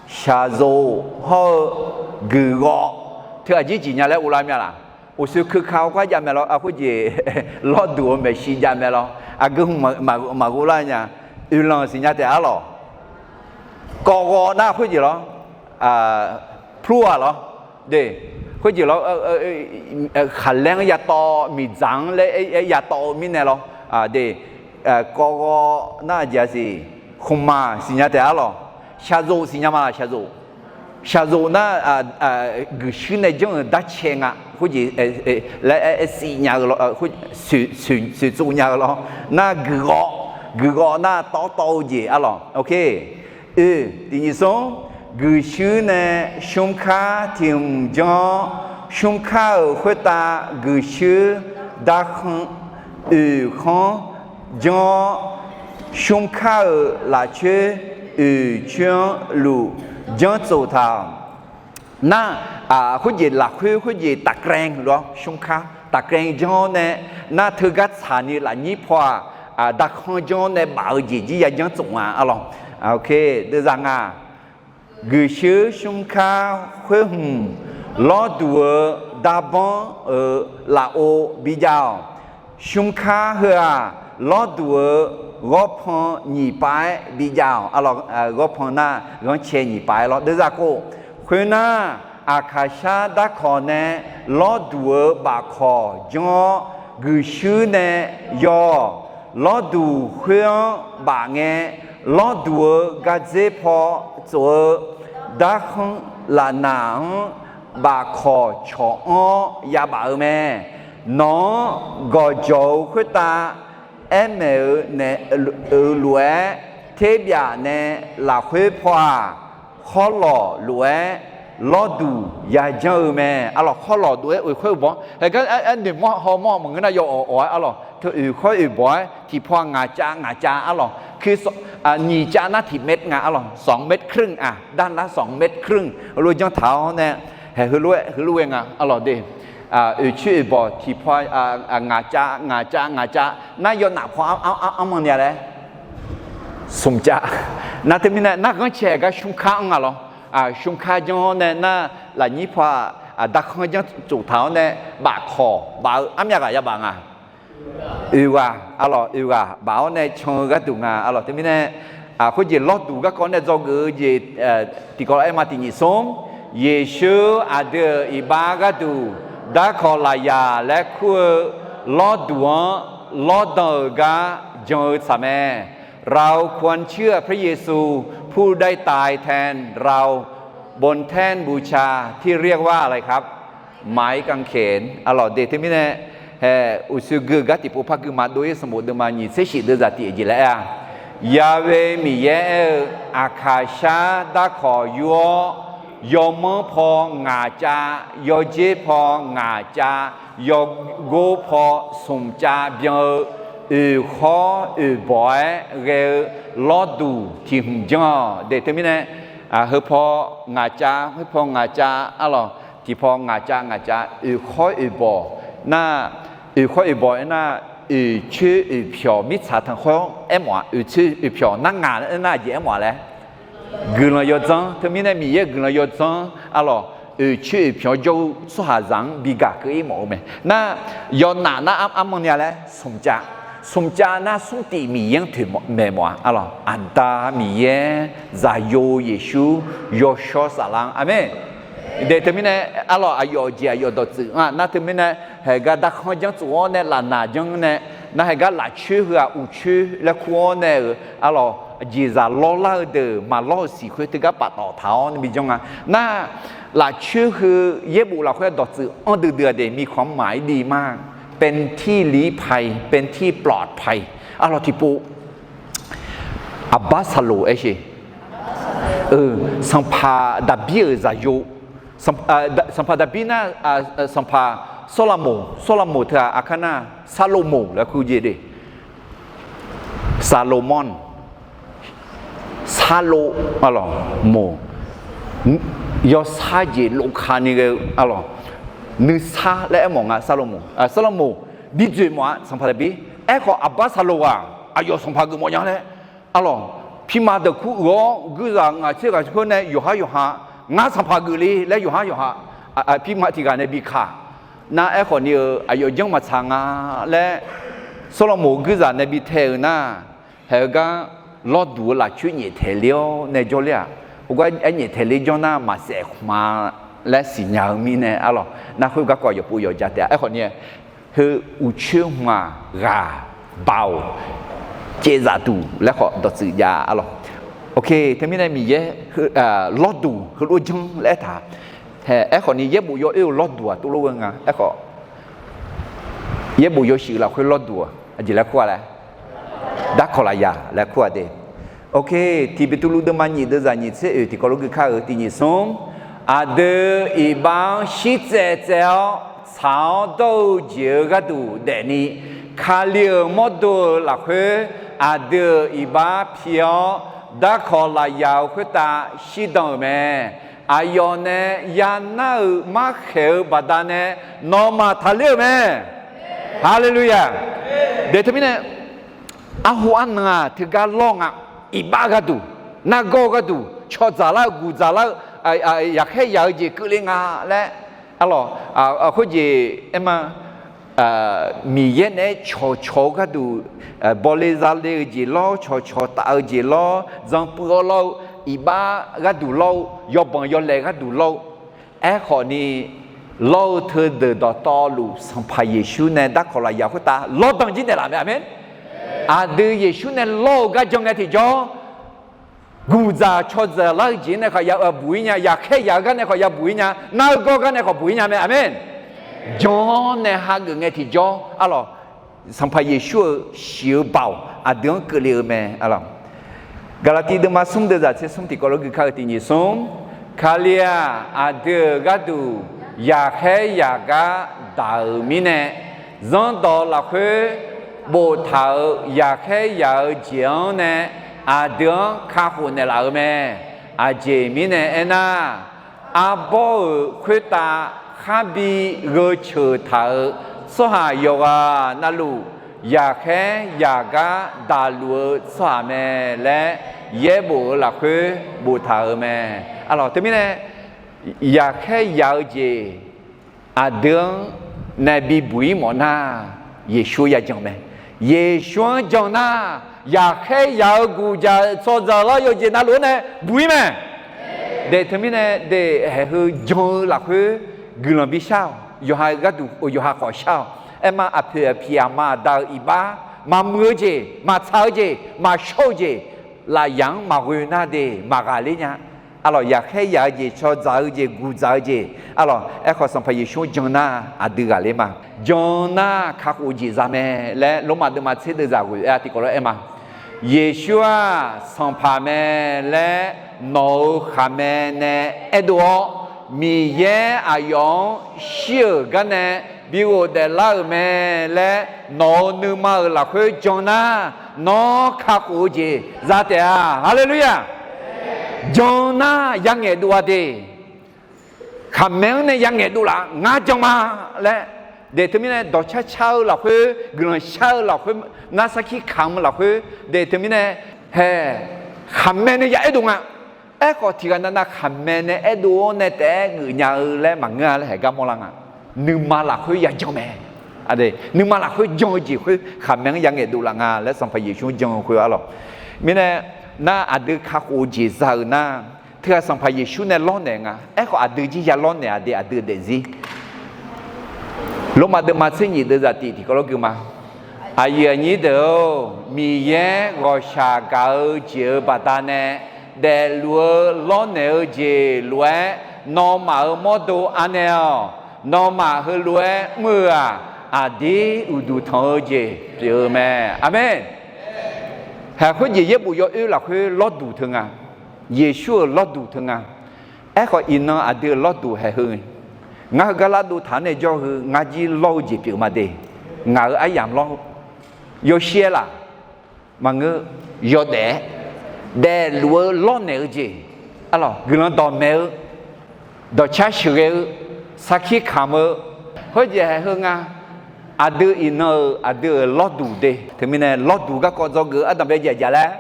shaqzoq hawr-eu guiqghawv teu aqjeq jeq nya laer uvlar mya laq? Uqshoe keuka hawr gar jav mae lawr, khoerjeq lawrduq-eu maeqshi jav mae lawr. Aqgeu hmq maqghov lar nya. Oeqlanq siqnya taef arlawq. Kawv ghawv nar khoerjeq lawr, plural lawr. De, khoerjeq lawr, khaqlaer-anr yatawv, miqdzaq-anr laer yatawv-eu mirnae lawr. De, kawv ghawv nar aqjeq-a siq, khmqma siqnya taef arlawq. Shaqzoq siqnya ma laq? Shaqzoq, shaqzoq nar guiqshuir nae janr-euq darcae nga. Khoerjeq laer aer siq nya-eu lawr, soeqtsov nya-eu lawr. Nar guiqghawv, guiqghawv nar tawvtawv-eu jeq arlawq. Oke, oe, tiq nyiq smr, guiqshuir nae smrkar tiq hmq janr-awr, smrkar-euq khoertav guiqshuir darkhanr oeqkhanr janr-awr, smrkar-euq lafcoer oeqcoer-anr luf janr tsof taq-awq. Nar, khoerjeq lafkhoer khoerjeq taqkren lawr, smrkar taqkren janr-awr nae, nar teugar tsaqni lafnyir paw-aq, darkhanr janr-awr nae baf-eu jeq jir ya janr tsof nga arlawq. Oke, deuvzaq nga. Guiqshuir smrkar khoer hmq lawrduq-eu darbanr-euq lafov bijav-awq. Smrkar heu-aq, lawrduq-eu ghawrpan nyiq pav-aer bijav-awq. Ghawrpan nar ghanrcae nyiq pav-aer lawr. Deuvzaq khof, khoernar, aqkaqshar darkawq nae lawrduq-eu bafkawq janr-awr guiqshuir nae yaw-awq. Lawrduq khoer-anr baf ngae, lawrduq-eu gardzer paw tsof-eu darkhanr lafnaq-anr bafkawq cawq anr-awr yabaf-eu mae. Nawq-anr gawqjawq-eu khoertav aer maeq-eu naeq-eu lof-aer, terbyaf nae lafkhoer paw-aq, khawrlawq lof-aer lawrduq yajanr-eu mae. Arlawq, khawrlawq lof-aer oeq khoer oeq bawq-anr haegar aer noeqmawr hawmawr maqngeur nar, yawawq awq-aer arlawq, teu oeq khoer oeq bawq-aer tiqpaw ngaq cav ngaq cav arlawq, nyiq cav nar tiq เมตร nga arlawq, สองเมตรครึ่ง aq, darnar สองเมตรครึ่ง heulof janr taq-awr nae, haeq heulof-aer heulof ghae nga arlawq de. Oeqcoer oeqbawq tiqpaw ngaq cav ngaq cav ngaq cav nar yawnaf paw armanr nya laer smq cav. Nar teumirnae nar ghanrcae gar smrkar anr nga lawr. Smrkar janr-awr nae nar lafnyir paw-aq, darkhanr janr tsof taq-awr nae bafkawq baf-eu armyav ghaq yabaf nga. Oeq ghaq arlawq, oeq ghaq baf-awr nae can-eu gharduq nga arlawq. Teumirnae khoerjeq lawrduq garkawv nae dzawgeuf-eu jeq tiqkawv aer ma. Tiq nyiq smr, Yeqsur aqdui-euq iqbax gharduq darkawq lafyaq laer kur-eu lawrduq-anr lawrdan-euq gar jan-eu tsaq mae. เราควรเชื่อพระเยซูผู้ได้ตายแทนเรา บนแท่นบูชาที่เรียกว่าอะไรครับ ไม้กางเขน arlawq de. Teumirnae haeq uqshoe gui-eu gar tiqpov par gui ma. Dov-ir sanqbof deuvma nyiq tser shif deuv zaq tiq jeq laer aer-a, Yahweh Miqyaer aer-eu aqkaqshar darkawq yur-awr, yawmanr paw ngaq cav, yawjer paw ngaq cav, yawgor paw smq cav byan-eu oeq khawr oeq bawq-aer ghae-eu lawrduq tiq hmq janr-awq de. Teumirnae heupaw ngaq cav, khoerpaw ngaq cav arlawq, tiqpaw ngaq cav ngaq cav oeq khawr oeq bawq nar, oeq khawr oeq bawq aer nar, oeqcoer oeqpyawq mirtsaq tanqkhawr aermawf-a. Oeqcoer oeqpyawq nar ngaq aer nar aqjeq aermawf-a laer guiqlanq yawdzanr. Teumirnae Miqyaer guiqlanq yawdzanr arlawq, oeqcoer oeqpyawq jawr-eu tsawrhaqzaq-anr bi gaq keuv-ir mawf-eu mae. Nar yawnaf nar armanr nya laer smq cav. Smq cav nar smrtif Miqyaer-anr toeqmaeq mawf-a arlawq. Aqda Miqyaer, Zaqyo Yeqsur, Yawshawr Saflar-anr. Aqmeq. De teumirnae arlawq, aqyawf jeq aqyawf dawqtsuif-a nar teumirnae haeq gar darkhanr janr tsof-awr nae lafnaq janr nae, nar haeq gar lafcoer heu-aq uqcoer laer kur-awr nae-euq arlawq, jeqzaq lawrlar-eu deuq maqlawr-euq siq khoer teugar paftawf taq-awr nae bi janr nga. Nar lafcoer heu yaerbof lafkhoer dawqtsuif anr duidui-a de, miqkhanq-anr maq-ir di ma. เป็นที่ลี้ภัย เป็นที่ปลอดภัย arlawq tiqpov Aqbar Saqloq aer sheq. Sanqpaq Daqbir-euq zaqyo. Sanqpaq Daqbir nar, sanqpaq Sawrlaqmoq, Sawrlaqmoq teu-aq aqkar nar, Sarlomoq laer kur jeq de. Saqloq mawr, Sarloq, arlawq, moq, yawsar jeq lovka ni ghae-eu arlawq, nuisar laer aermawf nga. Sawrlaqmoq, Sawrlaqmoq bi dzoeq mawf-a Sanqpaq Daqbir. Aerkhawf Aqbar Saqloq-aq aqyawf sanqpaq geufmawf nya laer arlawq, pirma deuq kur uiq-awr guirzaq ngaq tser ghaq khoer nae yawqhar yawqha, ngar sanqpaq geufle laer yawqhar yawqha, pirma tiq ghaq nae bi kaq. Nar aerkhawf ni-eu aqyawf janr maqtsaq nga laer, Sawrlaqmoq guirzaq nae bi tae-euq nar, haeq-eu gar lawrduq-eu lafcoer nyaeftaeq ler-awr nae jawrler-aq, heugar aer nyaeftaeq ler jawr nar maqsaef khmq-a laer siqnya-eu mirnae arlawq, nar khoer garkawv yawqpov yawqja taef-a. Aerkhawf ni heu uqcoer hmq-aq ghaq baoq caevzaf duq laer khawf dawqtsuif jav arlawq. Oke, teumirnae Miqyaer lawrduq heulof janr laer aertaq. Haeq aerkhawf ni yaerbof yawoer-eu lawrduq-aq tov lof ghae nga. Aerkhawf yaerbof yawshuif lafkhoer lawrduq-aq aqjeq laer kur-a laer, darkawq lafyaq laer kur-a de. Oke, tiq Beqtuvluv deuvma nyiq deuvzaq nyiq tser oeq tiqkawv lof gui kar-euq tiq nyiq smr, aqdui iqbax-anr shirtsaev tsaev-awr tsaq-awr dawr-eu jeq-euq gharduq daefni, Kali-euq mawrdo-euq lafkhoer aqdui-euq iqbax pi-awr darkawq lafyaq-euq khoertav shirdan-euq mae. Aqyawf nae yanar-euq markhaeq-eu baqdanae nawmaf taqler-euq mae. Haleluya! De teumirnae arhu arnan-aq teugar lawr nga. Iqbax gharduq, nargawr gharduq, cawqdzaq lar-eu guqdzaq lar-eu, yaqkhaer yaq-eu jeq keuvle nga laer arlawq, khoerjeq aerma, Miqyaer naeq-aer cawqcawq-eu gharduq, bawle zale-eu jeq lawr, cawqcawq taf-eu jeq lawr, zanpuiv-awr lawr-eu, iqbax gharduq lawr-eu, yawbanq yawlaeq gharduq lawr-eu, aerkhawf ni lawr-eu teudeuq dawqtawvluf Sanqpaq Yeqsur nae darkawq lafyaq khoertav lawrdan jir naeqlaf mae. Aqmeq. Aqdui Yeqsur nae lawr-eu gar jan ngae tiqjawr, guqdzaq cawqdzaq lar-eu jeq nae khawf ya buq-ir nya, yaqkhaer yaq-eu gar nae khawf ya buq-ir nya, nar-eu gawr gar nae khawf buq-ir nya mae. Aqmeq. Jan-anr nae hageuf ngae tiqjawr, arlawq, Sanqpaq Yeqsur-euq shiq-eu baoq aqdui-anr keuvle-eu mae, arlawq. Gaqlaqtiv deuvma smr deuvzaq tser smr tiqkawv lof gui kar-eu tiq nyiq smr. Kali-aq, aqdui-euq gharduq yaqkhaer yaqgar daq-euq mirnae, zanrdawq lafkhoer boftaq-euq yaqkhaer yaq-eu jeq-anr nae aqdui-anr kakhof naeqlaf-euq mae. Aqjeq mirnae aernar, arbawr-euq khoertav kharbi gheu ceuq taq-euq tsawrhaq yawqghaq navluf, yaqkhaer yaqgar daqluf-eu tsawrhaq mae laer yaerbof-eu lafkhoer boftaq-euq mae. Arlawq, teumirnae yaqkhaer yaq-eu jeq aqdui-anr nae bibuq-ir mawf nar, Yeqsur-anr yajan mae. Yeqsur-anr jan nar, yaqkhaer yaq-eu guqdzaq tsawrdzaq lar yawqjeq navluf-anr nae buq-ir mae. Daef teumirnae daef haeq heu jan-eu lafkhoer guiqlanq bishar-awq. Yawqha gharduq yawqha khawf shar-awq. Aerma aqpoeq aqpiq aqma aqda-euq iqbax maqmuiq-eu jeq, maqtsaq-eu jeq, maqshawr-eu jeq, lafyaq-anr maqghoe nar de maqghaqler nya. Arlawq, yaqkhaer yaq-eu jeq, tsawrdzaq-eu jeq, guqdzaq-eu jeq, arlawq, aerkhawf Sanqpaq Yeqsur-anr jan nar aqdui ghaqler ma. Jan nar kakhof-eu jeq za mae laer Lormav deuvma tser deuvzaq ghoe-aer tiqkawv lof aer ma. Yeqsur-aq Sanqpaq mae laer nawq-euq khaqmae nae aerdov-awr, Miqyaer aqyawf-anr shir-euq gar nae bi ghofdaef lar-euq mae laer nawq-euq nuima-euq lafkhoer jan nar, nawr kakhof-eu jeq za taef-a. Haleluya! Jan nar yangaeq dov-a de. Khaqmae-anr nae yangaeq dovlaf ngar jan ma laer. Daef teumirnae dawqcar car-eu lafkhoer, guiqlanq shar-eu lafkhoer, ngar sarkir kamq-eu lafkhoer, daef teumirnae hae, khaqmae nae ya aerdov nga. Aerkhawf tiqghaq navnav khaqmae nae aerdov-awr nae taef-aer geufnya-eu laer maqngeur-a laer haeq gar mawrlar nga. Nuima lafkhoer yajan mae. Nuima lafkhoer jan-eu jeq khoer khaqmae-anr yangaeq dovlaf nga laer Sanqpaq Yeqsur-anr jan-eu khoer arlawq. Mirnae nar aqdui kakhof-eu jeq za-euq nar, teughaq Sanqpaq Yeqsur nae lawrnaeq nga. Aerkhawf aqdui jir ya lawrnaeq-a de aqdui daefzir. Lormav deuvma tser nyiq deuvzaq tiq tiqkawv lof gui ma. Aqyuif aqnyir deuq-or, Miqyaer ghawqshaq gaq-eu jeq-euq baqdanae daefluf-eu lawrnaeq-eu jeq lof-aer nawmaf-euq mawrdo anaeq-awq. Nawmaf heulof-aer mr-eu-aq, aqdir uqduq tanq-eu jeq pyeuf-eu mae. Aqmeq. Haeq khoerjeq yaerbof yawoer lafkhoer lawrduq teu nga. Yeqsur-euq lawrduq teu nga. Aerkhawf iqnan aqdui-euq lawrduq haeq heu, ngar heugar lardov taq-anr nae jawr-eu heu ngar jir lawr-eu jeq pyeuf ma de. Ngaq-euq aryamq lawr-eu yawshaer laf maqngeur, yawdaef-aer daefluf-eu lawrnaeq-eu jeq, arlawq, guiqlanq dawqmaeq-eu, dawqcar sheuqghae-eu, sarkir kamq-eu, khoerjeq haeq heu nga. Aqdui iqnan-euq aqdui-euq lawrduq de. Teumirnae lawrduq garkawv dzawgeuf-eu ardanq bae jaqjaq laer,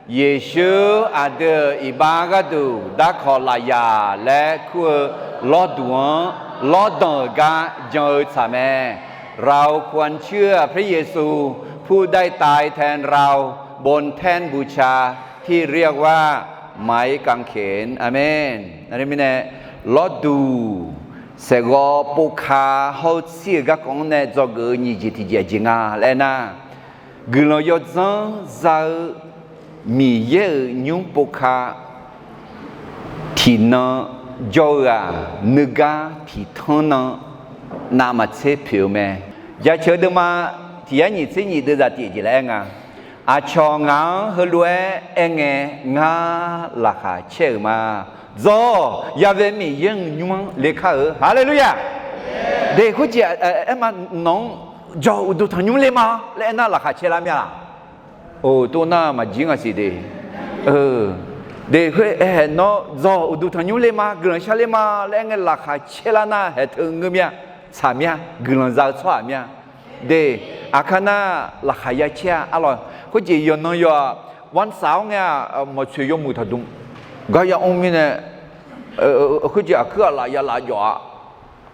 Yeqsur aqdui-euq iqbax gharduq darkawq lafyaq laer kur-eu lawrduq-anr lawrdanq-euq gar jan-eu tsaq mae. เราควรเชื่อพระเยซู ผู้ได้ตายแทนเราบนแท่นบูชาที่เรียกว่าไม้กางเขน Aqmeq. Nar mirnae lawrduq saeqghawv povka hawr-eu tsir-euq garkawv-anr nae dzawgeuf-eu nyiq jeq tiqjeq aqjeq nga laer aernar, guiqlanq yawdzanr za-eu Miqyaer-euq nymr povka tiqnan jawr-eu-aq, nuigar tiqtanr nan navmaqtser poeq-eu mae. Jaceuq-eu deuvma tiq yar nyiq tser nyiq deuvzaq tiq jeq laer aer nga. Aqcawq ngaq-anr heulof-aer aerngae, ngar laqkhaq caer-euq ma. Dzawr-awq, yavae Miqyaer-euq nymr-anr lekar-eu. Haleluya! De khoerjeq aerma, nawq-anr dzawq uqduq tanqnymr le ma laer aernar laqkhaq caer lar mir-a laq? Or, tov nar maqjir nga siq de. De khoer aer, nawr dzawq uqduq tanqnymr le ma, guiqlanq shar le ma laer aerngae laqkhaq caer lar nar haeq teu ngeur mir-a, tsaq mir-a, guiqlanq za-eu tsawrhaq mir-a. De, aqkar nar laqkhaq ya caer-a arlawq. Khoerjeq yawqnan yawq-aq, วันเสาร์-awr ngae-aq, maqtsoeq yawmuiq taqdm gar ya mr mirnae, khoerjeq aqkuir aqlaf ya laf jawf-a.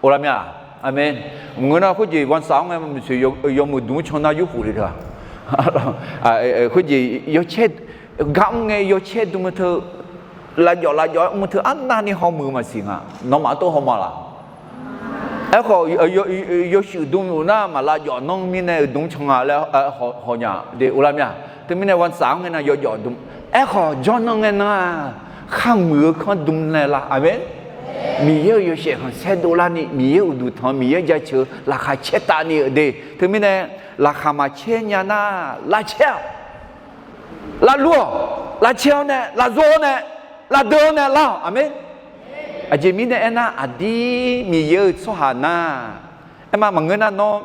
Or lar mir-a. Aqmeq. Maqngeur nar khoerjeq วันเสาร์-awr ngae maqtsoeq yawmuiq dm-anr can nar yurkhof le teu-a. Khoerjeq yawcaer, gar mr ngae yawcaer dm-eu teu, lavjawf lavjawf-aer mr-eu teu arnavni hawmuiq maqsiq nga. Nawmaf tov haw ma laq? Aerkhawf, yawshuif dm luf nar maq lavjawf nanr mirnae uqdm can nga laer haw nya de. Or lar mir-a. Teumirnae วันเสาร์-awr ngae nar yawjawf dm. Aerkhawf jawrnan ngae nar-aq, kharmuiq-eu kanr dm naeq lar. Aqmeq. Miqyaer-euq yawshaef khanqsaer dovlarni, Miqyaer uqduq tanq-eu, Miqyaer jaceuq-eu laqkhaq caer tavni-euq de. Teumirnae, laqkhaq maqcaer nya nar, lavcaer-awq. Lavluf-awq. Lavcaer-awr nae, lavzawr-awr nae, lavdeuv-awr nae lar-awq. Aqmeq. Aqjeq mirnae aernar, aqdir Miqyaer-euq tsawrhaq nar, aerma maqngeur nar nawr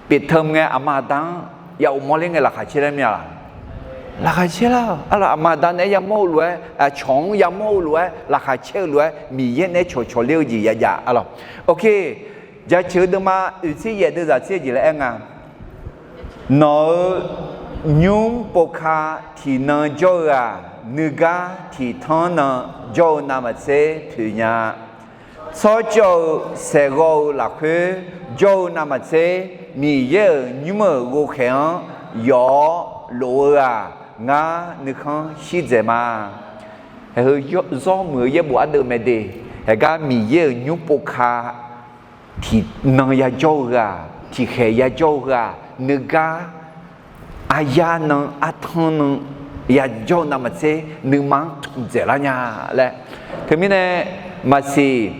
pyefteu ngae aqma aqda-anr ya uqmawr ler ngae laqkhaq caer lar mir-a laq? Laqkhaq caer lar-awq. Arlawq, aqma aqda naeq-aer yamawr-eu lof-aer, cawq-anr yamawr-eu lof-aer, laqkhaq caer-eu lof-aer, Miqyaer naeq-aer cawqcawq ler-eu jeq yajav arlawq. Ok, jaceuq-eu deuvma oeqtser yaef deuvzaq tser jeq laer aer nga. Nawq-euq nymr pov ka tiqnan jawr-eu-aq, nuigar tiqtanr nan jawr-eu navmaqtser poeq nya. Tsawrcawv-eu saeqghawv-eu lafkhoer jawr-eu navmaqtser, Miqyaer-euq nymr-euq ghovkhaeq-anr yawf-awr lof-eu-aq, ngar nuikhanr shir dzaeq ma. Haeqheu zawr muiq-eu yaerbof ardeuv mae de. Haeqgar Miqyaer-euq nymr pov ka tiqnan yajawr-eu ghaq, tiqkhaeq yajawr-eu ghaq, nuigar aryar nan artanr nan yajawr-eu navmaqtser nuima-anr tmq dzaeqlar nya laer. Teumirnae maqsiq,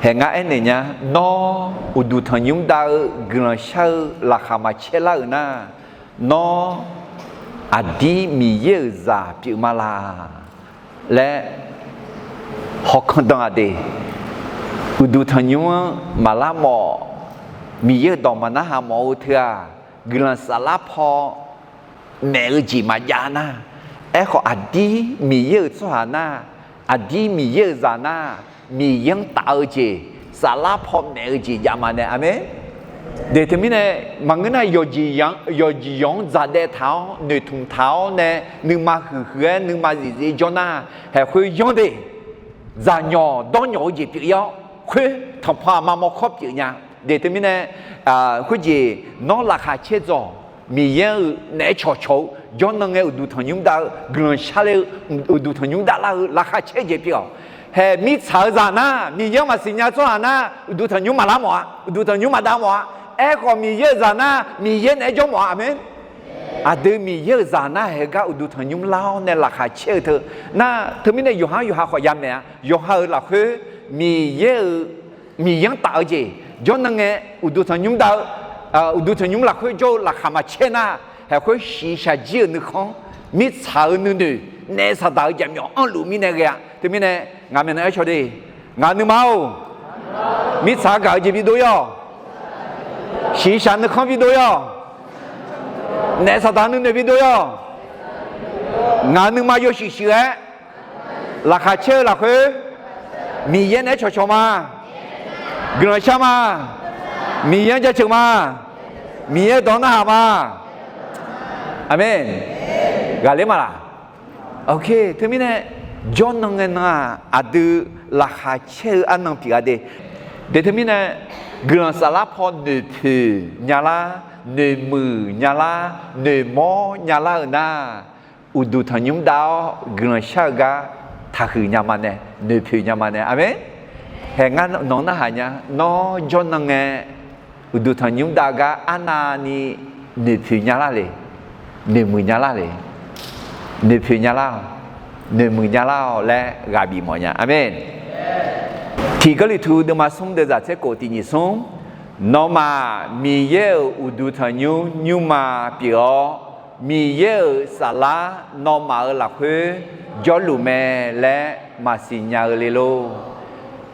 haeq ngar aernaeq nya, nawr uqduq tanqnymr dav-eu guiqlanq shar-eu laqkhaq maqcaer lar-euq nar, nawr aqdir Miqyaer-euq zaq pyeuf ma laq laer hawkan dan-aq de. Uqduq tanqnymr-anr maqlar mawf, Miqyaer-euq dawq maqnarhaq mawf-eu teu-aq, guiqlanq saflar paw maef-eu jeq maqjav nar, aerkhawf aqdir Miqyaer-euq tsawrhaq nar, aqdir Miqyaer-euq zaq nar, Miqyaer-anr taf-eu jeq, saflar paw maef-eu jeq jav ma nae. Aqmeq. De teumirnae, maqngeur nar yawqjeq yawq-anr dzaqdaev taq-awr, noeqtmq taq-awr nae, nuima huiqhuiq-aer nuima zifzif jawr nar, haeqkhoer yanr de. Dzaqnyawq dawrnyawq-eu jeq pyeuf-ir-awr, khoer tanqpanq aqma mawrkawr pyeuf nya. De teumirnae, khoerjeq nawr laqkhaq caer dzawq, Miqyaer-euq naeq-aer cawqcawq-eu jawrnan ngae uqduq tanqnymr dav-eu guiqlanq sharler-eu, uqduq tanqnymr dav lar-eu laqkhaq caer jeq pyeuf-awq. Haeq mirtsaq-eu zaq nar, Miqyaer-anr maqsiq nya tsawrhaq nar, uqduq tanqnymr maqlar mawf-a, uqduq tanqnymr maqdav mawf-a. Aerkhawf Miqyaer-euq zaq nar, Miqyaer naeq-aer jawr mawf-a. Aqmeq. Aqdui Miqyaer-euq zaq nar, haeq gar uqduq tanqnymr lar-awr nae laqkhaq caer-eu teu nar, teumirnae yawqha-anr yawqha khawf yamaeq-a. Yawqha-euq lafkhoer Miqyaer-euq, Miqyaer-anr taf-eu jeq jawrnan ngae, uqduq tanqnymr dav-eu, uqduq tanqnymr lafkhoer jawr-eu laqkhaq maqcaer nar, haeqkhoer shiqshaq jir-euq nuikhanr, mirtsaq-eu nuinoeq, naef saqdaq-eu jaqmyawf anrluf mirnae ghae-a. Teumirnae ngaq maeqnan aer caw de, ngaq nuima-or, mirtsaq gaq-eu jeq bidov-ir-awq. Shiqshaq nuikhanr bidov-ir-awq. Naef saqdaq nuinoeq bidov-ir-awq. Ngaq nuima yawshuif shuif-aer laqkhaq caer-eu lafkhoer Miqyaer naeq-aer cawqcawq ma. Guiqlanq shar ma. Miqyaer-anr jaceuq ma. Miqyaer dawq narhaq ma. Aqmeq. Ghaqler ma laq? Ok, teumirnae jawrnan ngae nan-aq, aqdui laqkhaq caer-eu arnan pyeuf-a de. De teumirnae guiqlanq saflar paw noeqpoeq nyalar, noeqmuiq nyalar, noeqmawr nyalar-euq nar, uqduq tanqnymr dav-awr guiqlanq shar-eu gar taqhuiq nya ma nae, noeqpoeq nya ma nae. Aqmeq. Haeq ngar nawq-anr narhaq nya, nawr jawrnan ngae uqduq tanqnymr dav gar arnavni noeqpoeq nyalar le, noeqmuiq nyalar le, noeqpoeq nyalar-awq, noeqmuiq nyalar-awq laer ghaq bif mawf nya. Aqmeq. Tiq Gawrliqtu deuvma smr deuvzaq tser khof tiq nyiq smr, nawmaf Miqyaer-euq uqduq tanqnymr nymrma pyeuf-awr, Miqyaer-euq saflar nawmaf-euq lafkhoer jawrluf mae laer maqsiq nya-eu le lor.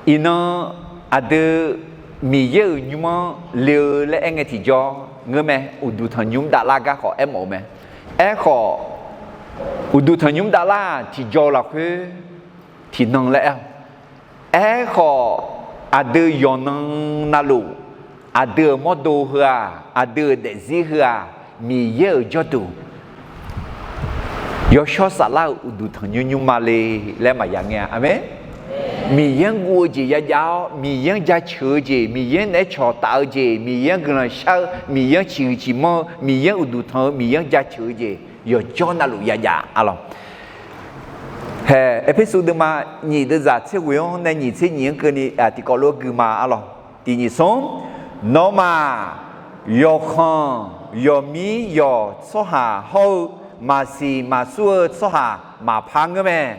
Iqnan aqdui Miqyaer-euq nymr-anr le-eu laer aer ngae tiqjawr ngeur mae, uqduq tanqnymr davlar gar khawf aermawf-eu mae. Aerkhawf, uqduq tanqnymr davlar tiqjawr-eu lafkhoer tiqnan laer aer-awq. Aerkhawf, aqdui yawqnan navluf, aqdui-euq mawrdo heu-aq, aqdui-euq daefzir heu-aq, Miqyaer-euq jawrduq yawshawr saflar-euq uqduq tanqnymr nymrma le laer maqya ngae-a. Aqmeq. Miqyaer-anr guv-eu jeq yajav-awr, Miqyaer-anr jaceuq-eu jeq, Miqyaer-anr naeq-aer cawqtaf-eu jeq, Miqyaer-anr guiqlanq shar-eu, Miqyaer-anr ciqhuiq ciqmanr-eu, Miqyaer-anr uqduq tanq-eu, Miqyaer-anr jaceuq-eu jeq yawqjawr navluf yajav arlawq. Haeq, Erpersu deuvma nyiq deuvzaq tser ghoeq-anr nae nyiq tser nyiq-anr keuvni tiqkawv lof-aer gui ma arlawq. Tiq nyiq smr, nawmaf yawqkhanq yawqmir yawq tsawrhaq hawr-eu maqsiq maqsur-eu tsawrhaq maqpar ngeur mae.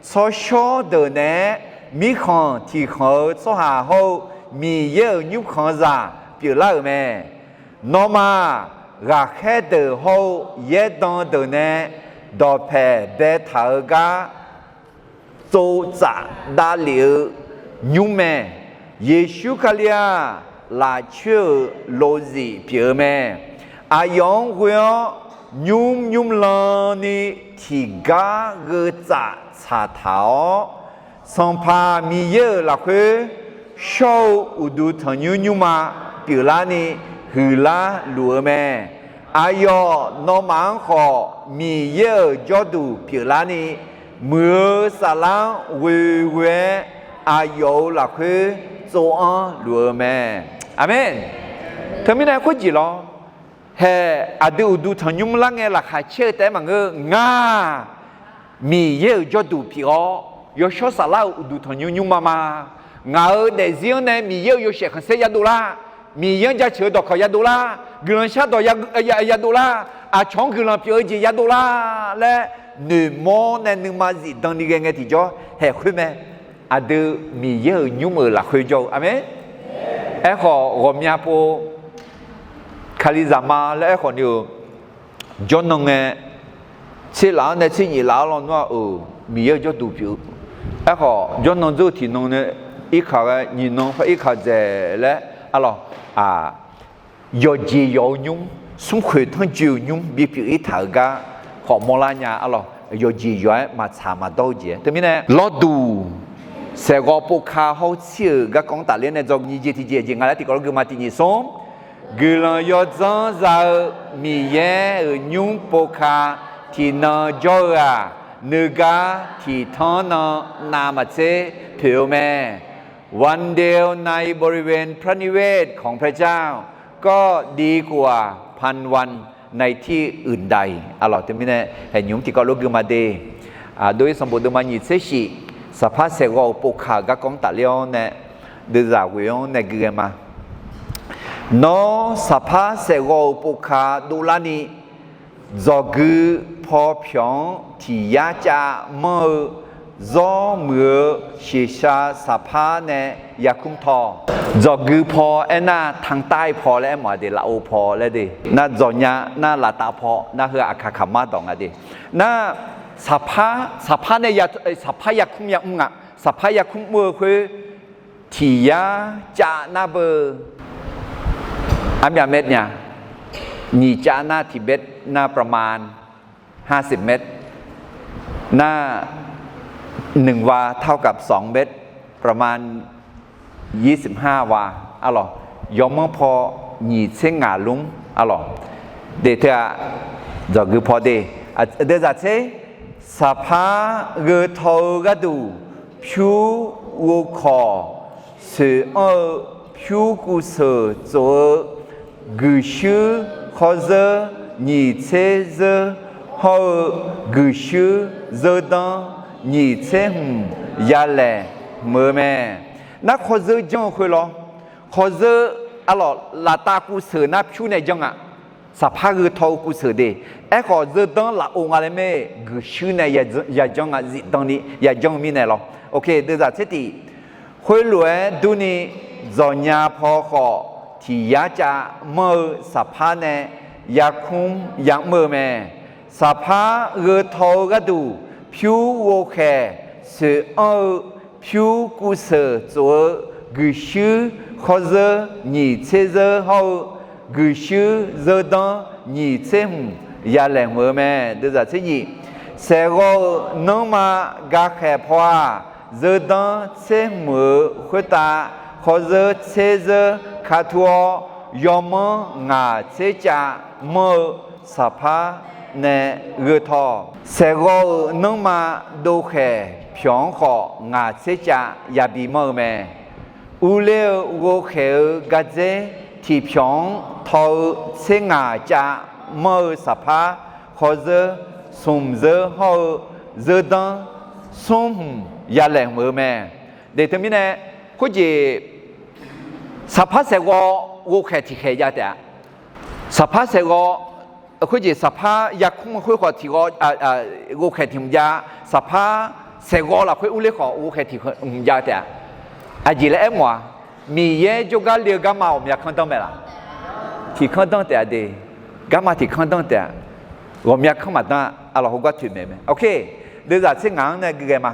Tsawrshawr deuq naeq-aer mirkhanq tiqkhanq-eu tsawrhaq hawr-eu Miqyaer-euq nymrkhanqzaq pyeuflar-euq mae. Nawmaf-aq, ghaqkhaer deuq hawr-eu yaerdan deuq nae dawqpaeq baetaq-eu gar tsovtsaf davlef-eu nymr mae. Yeqsur Kali-aq, lafcoer-euq lofzif pyeuf-eu mae. Aqyawf-anr ghoe-awr nymr nymrlan ni tiqgar gheu tsaf tsaqtaq-awr, Sanqpaq Miqyaer-euq lafkhoer shawr-eu uqduq tanqnymr nymrma pyeuflarni huiqlar luf-eu mae. Aqyawf nawmaf-anr khawf Miqyaer-euq jawrduq pyeuflarni, muiq-eu saflar-anr ghoeghoe-aer aqyawf-euq lafkhoer tsov-anr luf-eu mae. Aqmeq. Teumirnae khoerjeq lawr, haeq aqdui uqduq tanqnymr lar ngae laqkhaq caer-eu taef-aer maqngeur. Ngar Miqyaer-euq jawrduq pyeuf-awr, yawshawr saflar-euq uqduq tanqnymr nymrma ma. Ngaq-euq daefzir-anr nae Miqyaer-euq yawshaef khanqsaer yadov lar, Miqyaer-anr jaceuq-eu dawqkawq yadov lar, guiqlanq shardawq ya, ya, yadov lar, aqcawq-anr guiqlanq pyeuf-eu jeq yadov lar laer noeqmawr nae nuima zifdan ni ghae ngae tiqjawr haeq khoer mae. Aqdui Miqyaer-euq nymr-euq lafkhoer jawr-eu. Aqmeq. Aerkhawf, ghawqmya pov Kalizaqma laer aerkhawf ni-euq, jawrnan ngae, tser laf-anr nae tser nyif laf-anr lawnmr-aq-euq Miqyaer-euq jawrduq pyeuf-eu. Aerkhawf, jawrnan dzeur-eu tiqnan nae irkaq ghae, nyiq nan par irkaq dzaeq laer, arlawq, aq, yawqjeq yawq-eu nymr, smrkhoeq tanrjoe-euq nymr bipyeuf-ir taq-euq gar khawf mawrlar nya, arlawq, yawqjeq yawq-aer maqtsaq maqdawr-eu jeq-aer. Teumirnae lawrduq saeqghawv povka hawr-eu tsir-euq garkawv-anr tafler nae dzawgeuf nyiq jeq tiqjeq jeq nga laer tiqkawv lor guima tiq nyiq smr. Guiqlanq yawdzanr za-eu Miqyaer-euq nymr povka tiqnan jawr-eu-aq, nuigar tiqtanr nan navmaqtser poeq-eu mae. วันเดียวในบริเวณพระนิเวศของพระเจ้า ก็ดีกว่าพันวันในที่อื่นใด arlawq. Teumirnae haeqnymr tiqkawv lor guima de. Aqdui-ir sanqbof deuvma nyiq tser shif, saqpar saeqghawv-euq povka-euq garkawv-anr tafler-awr nae, deuvzaq ghoeq-anr nae gui ghae ma. Nawr saqpar saeqghawv-euq povka dovlarni, dzawqgui paw pyawq-anr tiq yar cav manr-eu, zawr muiq-eu shiqshaq saqpar nae yarkmr tawq. Dzawqgui paw aernar, tanqtav-ir paw laer aermawf-a de, lafov paw laer de. Nar dzawqnya, nar laftav paw, nar heu aqkaq kaqmar dawq nga de. Nar saqpar, saqpar nae ya, saqpar yarkmr yamr nga. Saqpar yarkmr mr-eu khoer, tiq yar cav nar beu, armyav เมตร nya, nyiq cav nar tiq เมตร nar ประมาณ ห้าสิบเมตร nar, หนึ่งวา เท่ากับ สองเมตร ประมาณ ยี่สิบห้าวา arlawq. Yawmanr paw nyiq tser ngaq lmr arlawq. De teu-aq, dzawqgui paw de, deuvzaq tser, saqpar gheu taw-eu gharduq, pyur ghovkawq soeq anr-eu, pyur kuvseuq tsof-eu, guiqshuir khawrzeur nyiq tser zeur hawr-eu, guiqshuir zeur danr nyiq tser hmq yalaeq hmq-eu mae. Nar khawrzeur janr-eu khoer lawr. Khawrzeur, arlawq, laftav kuvseuq nar pyur nae janr nga. Saqpar gheu taw-eu kuvseuq de. Aerkhawf zeur danr lafov nga laer mae, guiqshuir nae yajanr nga, zifdan ni yajanr-eu mirnae lawr. Ok, deuvzaq tser tif. Khoerlof-aer durni, dzawqnya paw khawf tiq yar cav manr-eu saqpar nae yarkmr yamr-eu mae. Saqpar gheu taw-eu gharduq, pyur ghovkhaeq soeq anr-eu, pyur kuvseuq tsof-eu, guiqshuir khawrzeur nyiq tser zeur hawr-eu, guiqshuir zeur danr nyiq tser hmq yalaeq hmq-eu mae. Deuvzaq tser nyiq. Saeqghawv-euq nanrma gakhaeq paw-aq, zeur danr tser hmq-euq khoertav, khawrzeur tser zeur katur-awr, yawmanr ngaq tser cav manr-eu saqpar nae gheu taw-awq. Saeqghawv-euq nanrma dovkhaeq pyawq-anr khawf ngaq tser cav yabi manr-eu mae. Urler-eu ghovkhaeq-eu gardzer tiqpyawq-anr taw-eu tser ngaq cav manr-eu saqpar, khawrzeur smq zeur hawr-eu, zeur danr smr hmq yalaeq hmq-eu mae. De teumirnae, khoerjeq saqpar saeqghawv ghovkhaeq tiqkhaeq jav taef-a. Saqpar saeqghawv, khoerjeq saqpar yarkmr khoer khawf tiqghawv, ghovkhaeq tiq hmq jav, saqpar saeqghawv lafkhoer urler khawf ghovkhaeq tiq hmq jav-eu taef-a. Aqjeq laer aermawf-a, Miqyaer jawrgar le-eu garma ghawqmya kanr danr mae laf? Tiq kanr danr taef-a de. Garma tiq kanr danr taef-a. Ghawqmya kanr maqdanr-a. Arlawq heugar toeqmaeq mae. Deuvzaq tser ngaq-anr nae guighae ma.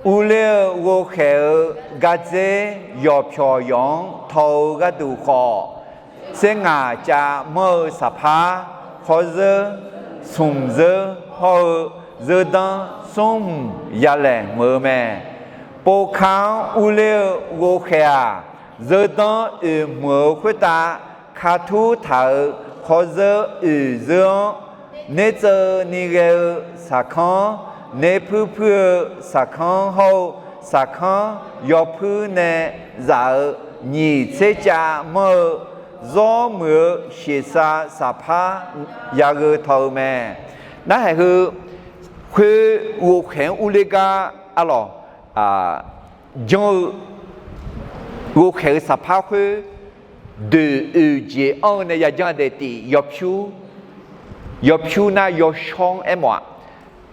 Urler-eu ghovkhaeq-eu gardzer yawqpyawq yawq-anr taw-eu gharduq khawf, tser ngaq cav manr-eu saqpar, khawr zeur, smq zeur hawr-eu zeur danr smr hmq yalaeq hmq-eu mae. Povka-anr urler-eu ghovkhaeq-aq, zeur danr oeq hmq-eu khoertav, kartur taq-euq khawr zeur oeq zeur-anr, nertseuvni ghae-eu saqkanr, nerpuir puir-eu saqkanr hawr-eu saqkanr yawpuir nae zaf-eu nyiq tser cav manr-eu zawr muiq-eu sheqsav saqpar yagheu taw-eu mae. Narhaq heu khoer ghovkhaeq-anr urler gar arlawq janr-eu ghovkhaeq-eu saqpar khoer doeq oeq jeq anr-eu nae yajanr daef tif yawpyur, yawpyur nar yawshawr-anr aermawf-aq,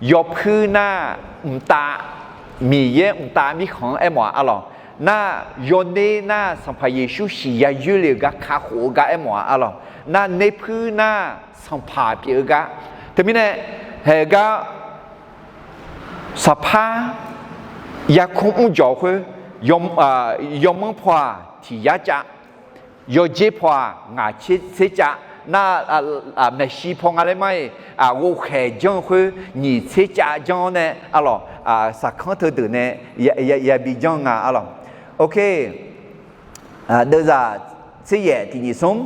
yawpuir nar mqtav, Miqyaer mqtav mirkhanq-anr aermawf-aq arlawq, nar yawner nar Sanqpaq Yeqsur siq yayoer le-euq gar kakhof-eu gar aermawf-aq arlawq, nar nerpuir nar sanqpaq pyeuf-eu gar, teumirnae haeq-eu gar saqpar yarkmr mrjawq khoer, yawmanr paw-aq tiq yar cav, yawjer paw-aq ngaq tser cav, nar maeqshi paw nga laer mar-iq, ghovkhaeq janr-eu khoer nyiq tser cav janr-awr nae arlawq, saqkanr teudeuq nae yabi janr nga arlawq. Deuvzaq tser yaef tiq nyiq smr.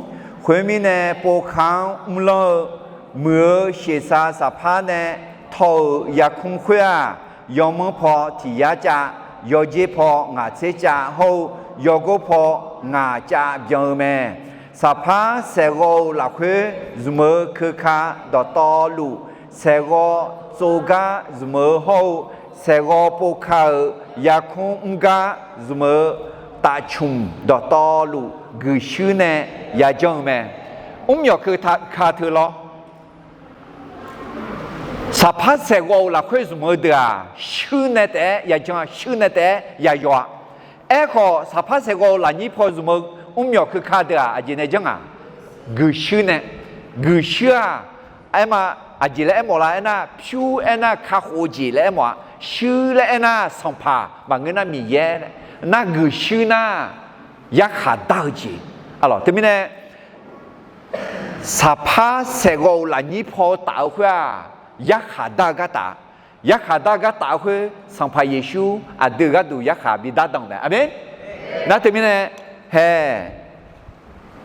Khoermirnae povka-anr mrlanr-eu muiq-eu sheqsav saqpar nae taw-euq yarkmr khoer-aq, yawmanr paw tiq yar cav, yawjer paw ngaq tser cav hawr-eu yawgor paw ngaq cav byan-eu mae. Saqpar saeqghawv-euq lafkhoer zmq-eu keuka dawqtawvluf, saeqghawv tsov gar zmq-eu hawr-eu, saeqghawv povka-euq yarkmr mr gar zmq-eu tafcmq dawqtawvluf guiqshuir nae yajanr-eu mae. Mr myawq keuka teu lawr, saqpar saeqghawv-euq lafkhoer zmq-eu deuq-aq, shuir nae taef-aer yajanr-a, shuir nae taef-aer yayawf-a. Aerkhawf, saqpar saeqghawv-euq lafnyir paw zmq-eu mr myawq keuka deuq-aq, aqjeq nae janr-aq, guiqshuir nae, guiqshuir-aq, aerma, aqjeq laer aermawf la aernar, pyur aernar kakhof-eu jeq laer aermawf-a, shuir laer aernar sanqpaq maqngeur nar Miqyaer laer, nar guiqshuir nar yarkhaq dar-eu jeq. Arlawq teumirnae saqpar saeqghawv-euq lafnyir paw taf-eu khoer-aq, yarkhaq dar-eu gar taf. Yarkhaq dar-eu gar taf-eu khoer, Sanqpaq Yeqsur aqdui-euq gharduq yarkhaq bidar danq mae. Aqmeq. Nar teumirnae, hae,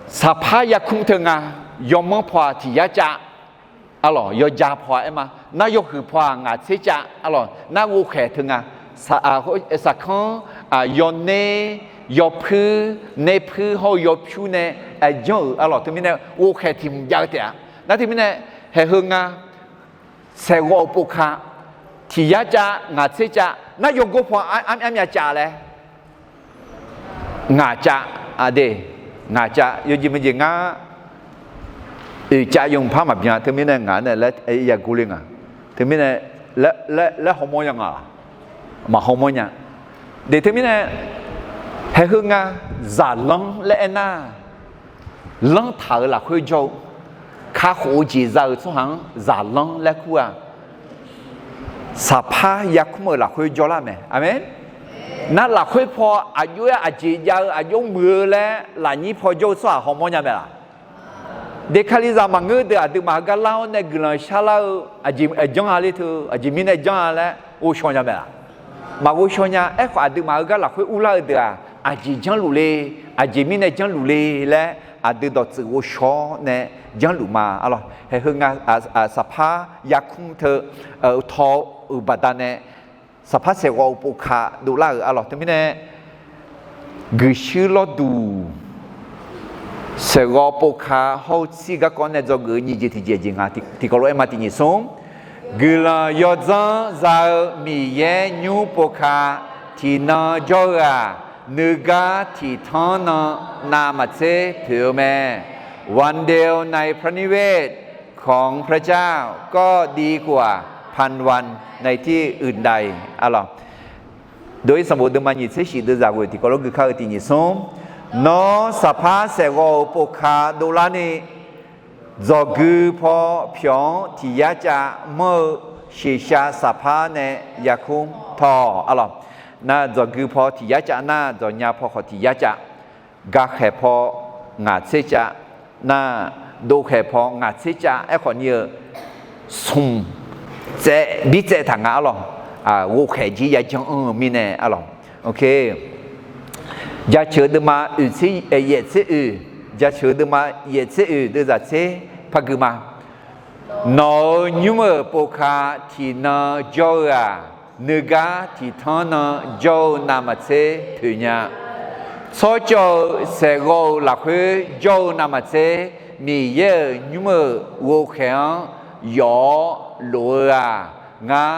saqpar yarkmr teu nga, yawmanr paw-aq tiq yar cav, arlawq yawja paw-aq aerma, nar yawhuiq paw-aq ngaq tser cav, arlawq nar ghovkhaeq teu nga, saqkanr, yawner, yawpuir, nerpuir hawr-eu yawpyur nae janr-euq arlawq teumirnae ghovkhaeq tiq hmq jav-eu taef-a. Nar teumirnae, haeq heu nga, saeqghawv-euq povka tiq yar cav ngaq tser cav, nar yawgor paw armyavmyav cav laer, ngaq cav, aqde, ngaq cav yawjeq maqjeq ngar oeq cav yawmq par maqbyan teumirnae ngaq nae laer yagor le nga. Teumirnae laer hawmawr nya nga, maqhawmawr nya. De teumirnae, haeq heu nga, zaqlanr laer aernar, lanrtaq-euq lafkhoer jawr-eu, kakhof-eu jeq za-euq tsawrhaq-anr zaqlanr laer kur-aq, saqpar yarkmr-euq lafkhoer jawrlar mae. Aqmeq. Nar lafkhoer paw aqjox-aer aqjeq jav-eu aqjox muiq-eu laer lafnyir paw jawr-eu tsawrhaq hawmawr nya mae laq? De kalizaq maqngeur deuq aqduimaf heugar lar-awr nae guiqlanq sharlar-eu aqjeq janr-a le teu, aqjeq mirnae janr-a laer ghovshaw nya mae laq? Maqghovshaw nya. Aerkhawf aqduimaf heugar lafkhoer urlar-eu deuq-aq, aqjeq janrluf le, aqjeq mirnae janrluf le laer aqdui dawqtsuif ghovshaw-awr nae janrluf ma. Arlawq, haeq heu nga, saqpar yarkmr teu taw-euq baqdanae saqpar saeqghawv-euq povka dovlar-euq arlawq teumirnae, guiqshuir lawrduq saeqghawv povka hawr-eu tsir garkawv nae dzawgeuf-eu nyiq jeq tiq jeq aqjeq nga. Tiqkawv lof-aer ma tiq nyiq smr. Guiqlanq yawdzanr za-eu Miqyaer nymr povka tiqnan jawr-eu-aq, nuigar tiqtanr nan navmaqtser poeq-eu mae. วันเดียวในพระนิเวศของพระเจ้าก็ดีกว่า พันวัน nae tir uiqdaq-iq arlawq. Dov-ir sanqbof deuvma nyiq tser shif deuvzaq ghoeq tiqkawv lof gui kar-eu tiq nyiq smr. Nawr saqpar saeqghawv-euq povka dovlarni, dzawqgui paw pyawq-anr tiq yar cav manr-eu shiqshav saqpar nae yarkmr tawq arlawq. Nar dzawqgui paw tiq yar cav nar, dzawqnya paw khawf tiq yar cav, gakhaeq paw ngaq tser cav nar, dovkhaeq paw ngaq tser cav aerkhawf ni-eu smq tsaev bi tsaev taq nga arlawq. Ghovkhaeq jir yajanr anr-eu mirnae arlawq. Jaceuq deuvma oeq tser, yaef tser oeq, jaceuq deuvma yaef tser oeq deuvzaq tser par gui ma. Nawq-euq nymr-euq povka tiqnan jawr-eu-aq, nuigar tiqtanr nan jawr-eu navmaqtser poeq nya. Tsawrcawv-eu saeqghawv-euq lafkhoer jawr-eu navmaqtser, Miqyaer-euq nymr-euq ghovkhaeq-anr yawf-awr lof-eu-aq, ngar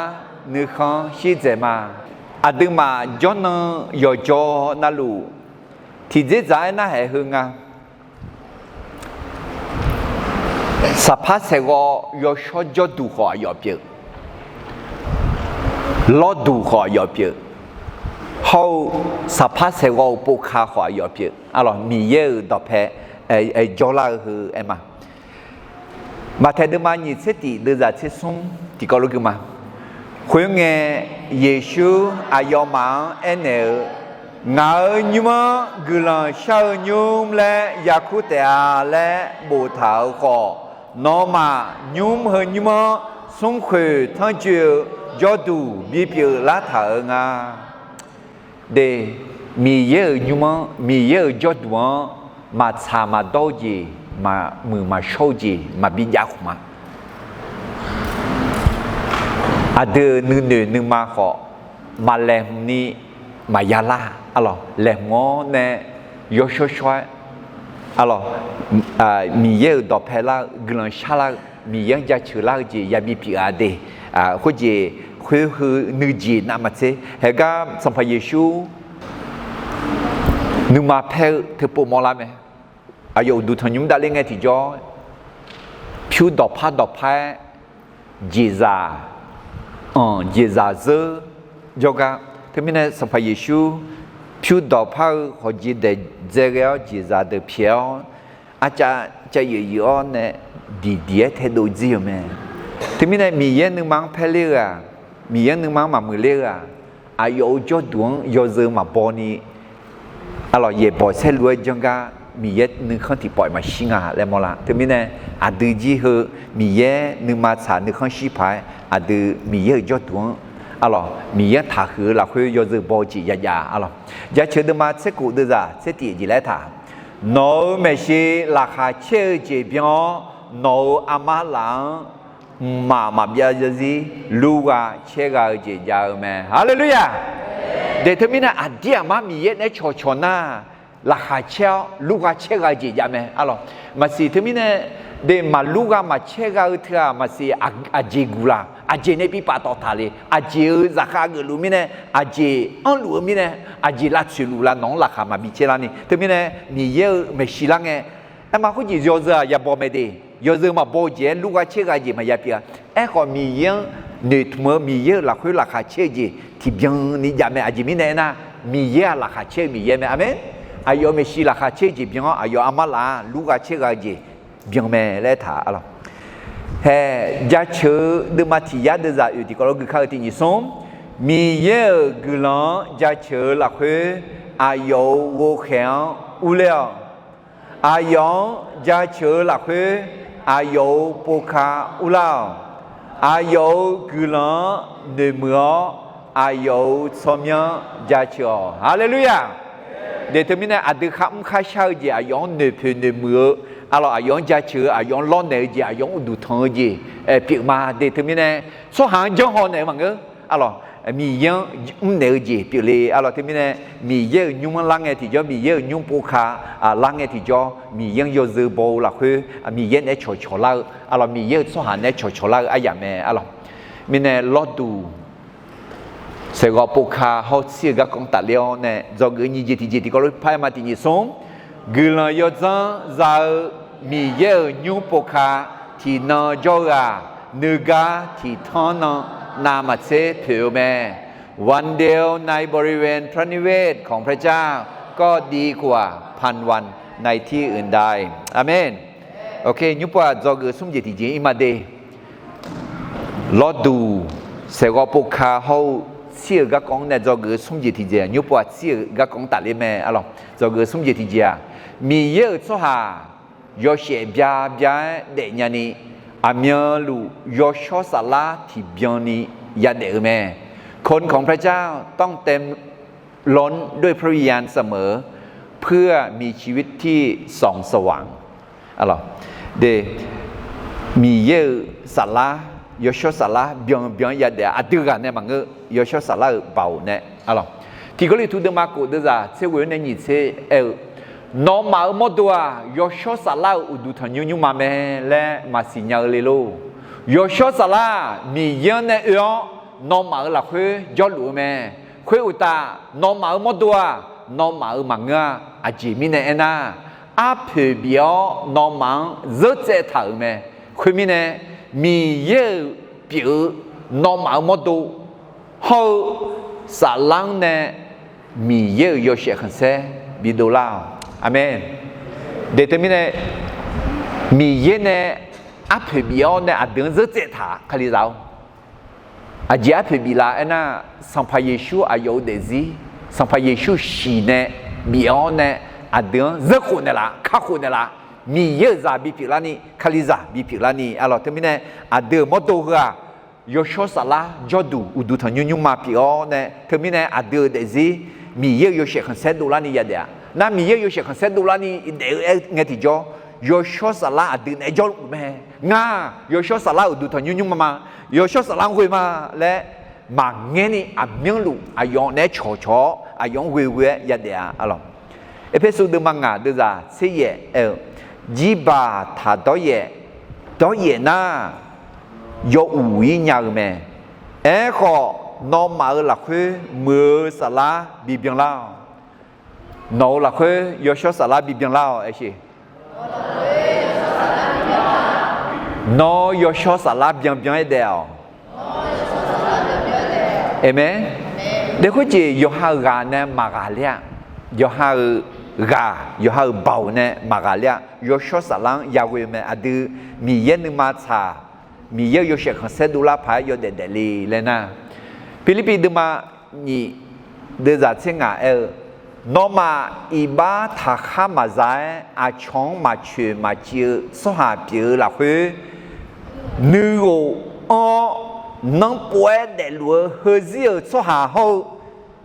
nuikhanr shir dzaeq ma. Aqduimaf jawrnan yawqjawr navluf, tiqdzerdzaq-aer narhaq-aer heu nga. Saqpar saeqghawv yawshawr jawrduq khawf aqyawf pyeuf, lawrduq khawf aqyawf pyeuf, hawr-eu saqpar saeqghawv-euq povka khawf aqyawf pyeuf arlawq. Miqyaer-euq dawqpae jawrlar-eu heu aer ma. Maqtaeq deuvma nyiq tser tif deuvzaq tser smr tiqkawv lof gui ma. Khoerngae, Yeqsur aqyawfmaf-anr aernaeq-eu, Ngaq-euq nymr-anr guiqlanq shar-eu nymr laer yarkur taef-a laer boftaq-euq khawf, nawmaf nymr heu nymr-anr smrkhoeq tanrjoe-eu jawrduq bipyeuf lartaq-euq nga. De, Miqyaer-euq nymr-anr, Miqyaer-euq jawrduq-anr maqtsaq maqdawr-eu jeq, maqmuiq maqshawr-eu jeq maqbi jav khmq ma. Aqdui-euq nuinoeq nuima khawf, maqlaeqhmq ni maqya lar arlawq. Laeqhmq-awr nae yawshawr shawr-aer arlawq, Miqyaer-euq dawqpae lar-eu, guiqlanq shar lar-eu, Miqyaer-anr jaceuq lar-eu jeq yabi pyeuf-a de. Khoerjeq khoer heu nuijeq navmaqtser haegar Sanqpaq Yeqsur nuima paer-eu teupov mawrlar mae. Aqyawf uqduq tanqnymr davler ngae tiqjawr, pyur dawqpar dawqpar-aer jeqzaq anq jeqzaq zeur jawrgar. Teumirnae Sanqpaq Yeqsur pyur dawqpar-eu hawqjeq daeq dzae ghae-awr jeqzaq deuq pyaeq-awr, arcav cav yoeq yoeq-awr nae diqdiq-aer taedov jir-euq mae. Teumirnae Miqyaer nuima-anr paerler-eu-aq, Miqyaer nuima-anr maqmuiq ler-eu-aq, aqyawf-euq jawrduq-anr yawzeu maqbaw ni, arlawq, yaeqbawq saerlu-aer janr gar Miqyaer nuikhanr tiqpawf-iq maqshir nga laer mawrlar. Teumirnae aqdui jir heu Miqyaer nuima tsaq nuikhanr shir paq-aer aqdui Miqyaer-euq jawrduq-anr, arlawq, Miqyaer-anr taqhuiq-eu lafkhoer yawzeu baw-eu jeq yajav arlawq. Jaceuq deuvma tser kof deuvzaq tser tif jeq laer taq, Nawq-euq maeqshi laqkhaq caer-eu jeq byan-awr, nawq-euq armar laf-anr mqmaq maqbyav zarzir lurgha caergha-eu jeq jav-eu mae. Haleluya! De teumirnae aqdir aqmar Miqyaer naeq-aer cawqcawq nar, laqkhaq caer-awr lurgha caergha-eu jeq jav mae arlawq. Maqsiq teumirnae de maqlurgha maqcaergha-eu teu-aq maqsiq aqjeq guq laq, aqjeq nae bi paftawf taq le, aqjeq-euq zaqkhav geufluf mirnae, aqjeq anrluf-eu mirnae, aqjeq lavtsoeq luf lav nawq-anr laqkhaq maqbi caer larni. Teumirnae Miqyaer-euq maeqshi lar ngae, aerma khoerjeq yawzeu-aq yabaw mae de, yawzeu maqbaw-eu jeq-aer lurgha caergha jeq maqya pyeuf-a. Aerkhawf Miqyaer-anr noeqtmq-eu Miqyaer-euq lafkhoer laqkhaq caer-eu jeq tiqbyan ni jav mae. Aqjeq mirnae aernar, Miqyaer-aq laqkhaq caer-eu Miqyaer mae. Aqmeq. Aqyawf maeqshi laqkhaq caer-eu jeq byan-awr, aqyawf armar laf-anr lurgha caergha-eu jeq byan mae laer taq arlawq. Hae, jaceuq-eu deuvma tiq yar deuvzaq oeq tiqkawv lof gui kar-eu tiq nyiq smr, Miqyaer-euq guiqlanq-anr jaceuq-eu lafkhoer aqyawf-euq ghovkhaeq-anr urler-awq. Aqyawf-anr jaceuq-eu lafkhoer aqyawf-euq povka urlar-awq. Aqyawf-euq guiqlanq-anr noeqmuiq-awr, aqyawf-euq tsawrmyanr-anr jaceuq-awq. Haleluya! De teumirnae aqdui kharmr kharshar-eu jeq aqyawf-anr noeqpoeq noeqmuiq-eu, arlawq, aqyawf-anr jaceuq-eu, aqyawf-anr lawrnaeq-eu jeq, aqyawf-anr uqduq tanq-eu jeq pyeuf ma. De teumirnae tsawrhaq-anr janrhaw naeq-eu maqngeur, arlawq, Miqyaer-anr mrnaeq-eu jeq pyeufle. Arlawq, teumirnae Miqyaer-euq nymr-anr lar ngae tiqjawr, Miqyaer-euq nymr povka lar ngae tiqjawr, Miqyaer-anr yawzeu baw-eu lafkhoer Miqyaer naeq-aer cawqcawq lar-eu, arlawq, Miqyaer-euq tsawrhaq naeq-aer cawqcawq lar-eu aryamq mae. Arlawq, mirnae lawrduq saeqghawv povka hawr-eu tsir-eu garkawv tafler-awr nae dzawgeuf nyiq jeq tiqjeq tiqkawv lof par-aer ma. Tiq nyiq smr, guiqlanq yawdzanr za-eu Miqyaer-euq nymr povka tiqnan jawr-eu-aq, nuigar tiqtanr nan navmaqtser poeq-eu mae. วันเดียวในบริเวณพระนิเวศของพระเจ้า ก็ดีกว่าพันวันในที่อื่นใด Aqmeq. Nymrpov-aq, dzawgeuf smr jeq tiqjeq-ir ma de. Lawrduq, saeqghawv povka hawr-eu tsir-euq garkawv-anr nae dzawgeuf smr jeq tiqjeq, nymrpov-aq tsir-euq garkawv-anr tafler mae. Alawq, dzawgeuf smr jeq tiqjeq-aq, Miqyaer-euq tsawrhaq yawshaef bya bya-aer daefnya ni, aqmyanluf yawshawr saflar tiqbyan ni yadaef-eu mae. คนของพระเจ้าต้องเต็มล้นด้วยพระวิญญาณเสมอ เพื่อมีชีวิตที่ส่องสว่าง Miqyaer-euq saflar, yawshawr saflar byan byan-aer yadaef-a. Aqdui ghaq nae maqngeur, yawshawr saflar-euq baoq nae. Alawq, Tiq Gawrliqtu deuvma kof deuvzaq tser ghoe-awr nae nyiq tser aer-eu, nawmaf-euq mawrdo-aq, yawshawr saflar-euq uqduq tanqnymr nymrma mae laer maqsiq nya-eu le lor. Yawshawr saflar-aq, Miqyaer-anr nae oe-awr nawmaf-euq lafkhoer jawrluf-eu mae. Khoeruqtaf, nawmaf-euq mawrdo-aq, nawmaf-euq maqngeur-a. Aqjeq mirnae aernar, arpoeq bif-awr nawmaf-anr zeurtsaev taq-euq mae. Khoermirnae, Miqyaer-euq pyeuf-eu nawmaf-euq mawrdo hawr-eu saflar-anr nae Miqyaer-euq yawshaef khanqsaer bidov lar-awq. Aqmeq. Deuq teumirnae, Miqyaer nae arpoeq bif-awr nae aqdui-anr zeurtsaev taq-a, Kalizaq-or. Aqjeq arpoeq biflar aernar, Sanqpaq Yeqsur aqyawf-euq daefzir, Sanqpaq Yeqsur shiq nae bif-awr nae aqdui-anr zeurkhof naeqlaf, kakhof naeqlaf, Miqyaer-euq zaq bipyeuf larni, Kalizaq bipyeuf larni. Alawq, teumirnae aqdui-euq mawrdo heu-aq, yawshawr saflar jawrduq uqduq tanqnymr nymrma pyeuf-awr nae, teumirnae aqdui-euq daefzir Miqyaer-euq yawshaef khanqsaer dovlarni yadaef-a. Nar Miqyaer-euq yawshaef khanqsaer dovlarni daef-eu aer ngae tiqjawr, yawshawr saflar aqdui naeq-aer jawrluf mae. Ngar yawshawr saflar uqduq tanqnymr nymrma ma, yawshawr saflar-anr ghoe ma laer maqngaer ni aqmyanluf aqyawf naeq-aer cawqcawq-awr aqyawf-anr ghoeghoe-aer yadaef-a. Alawq, Erpersu deuvma ngaq deuvzaq tser yaef aer-eu, jirbaq taq dawryaef, dawryaef nar, yaw uq-ir nya-eu mae. Aerkhawf, nawmaf-euq lafkhoer muiq-eu saflar bibyan lar-awq. Nawq-euq lafkhoer yawshawr saflar bibyan lar-awq. Aersheq, nawr yawshawr saflar byanbyan-aer daef-awq. Aqmeq. Daef khoerjeq yawqha-euq ghaq nae maqghaq ler-a. Yawqha-euq ghaq, yawqha-euq baoq nae maqghaq ler-a. Yawshawr saflar-anr yaghoe-eu mae. Aqdui Miqyaer nuima tsaq, Miqyaer-euq yawshaef khanqsaer dovlar paq-aer yawdaef daefle laer nar, Pirlirpiv deuvma nyiq deuvzaq tser ngaq aer-eu, nawmaf iqbax taqkhar maqza-aer aqcawq-anr maqcoeq maqciv-eu tsawrhaq pyeuf-eu lafkhoer, nuighof anr-awr nanrpov-aer daefluf-eu heuzir-euq tsawrhaq hawr-eu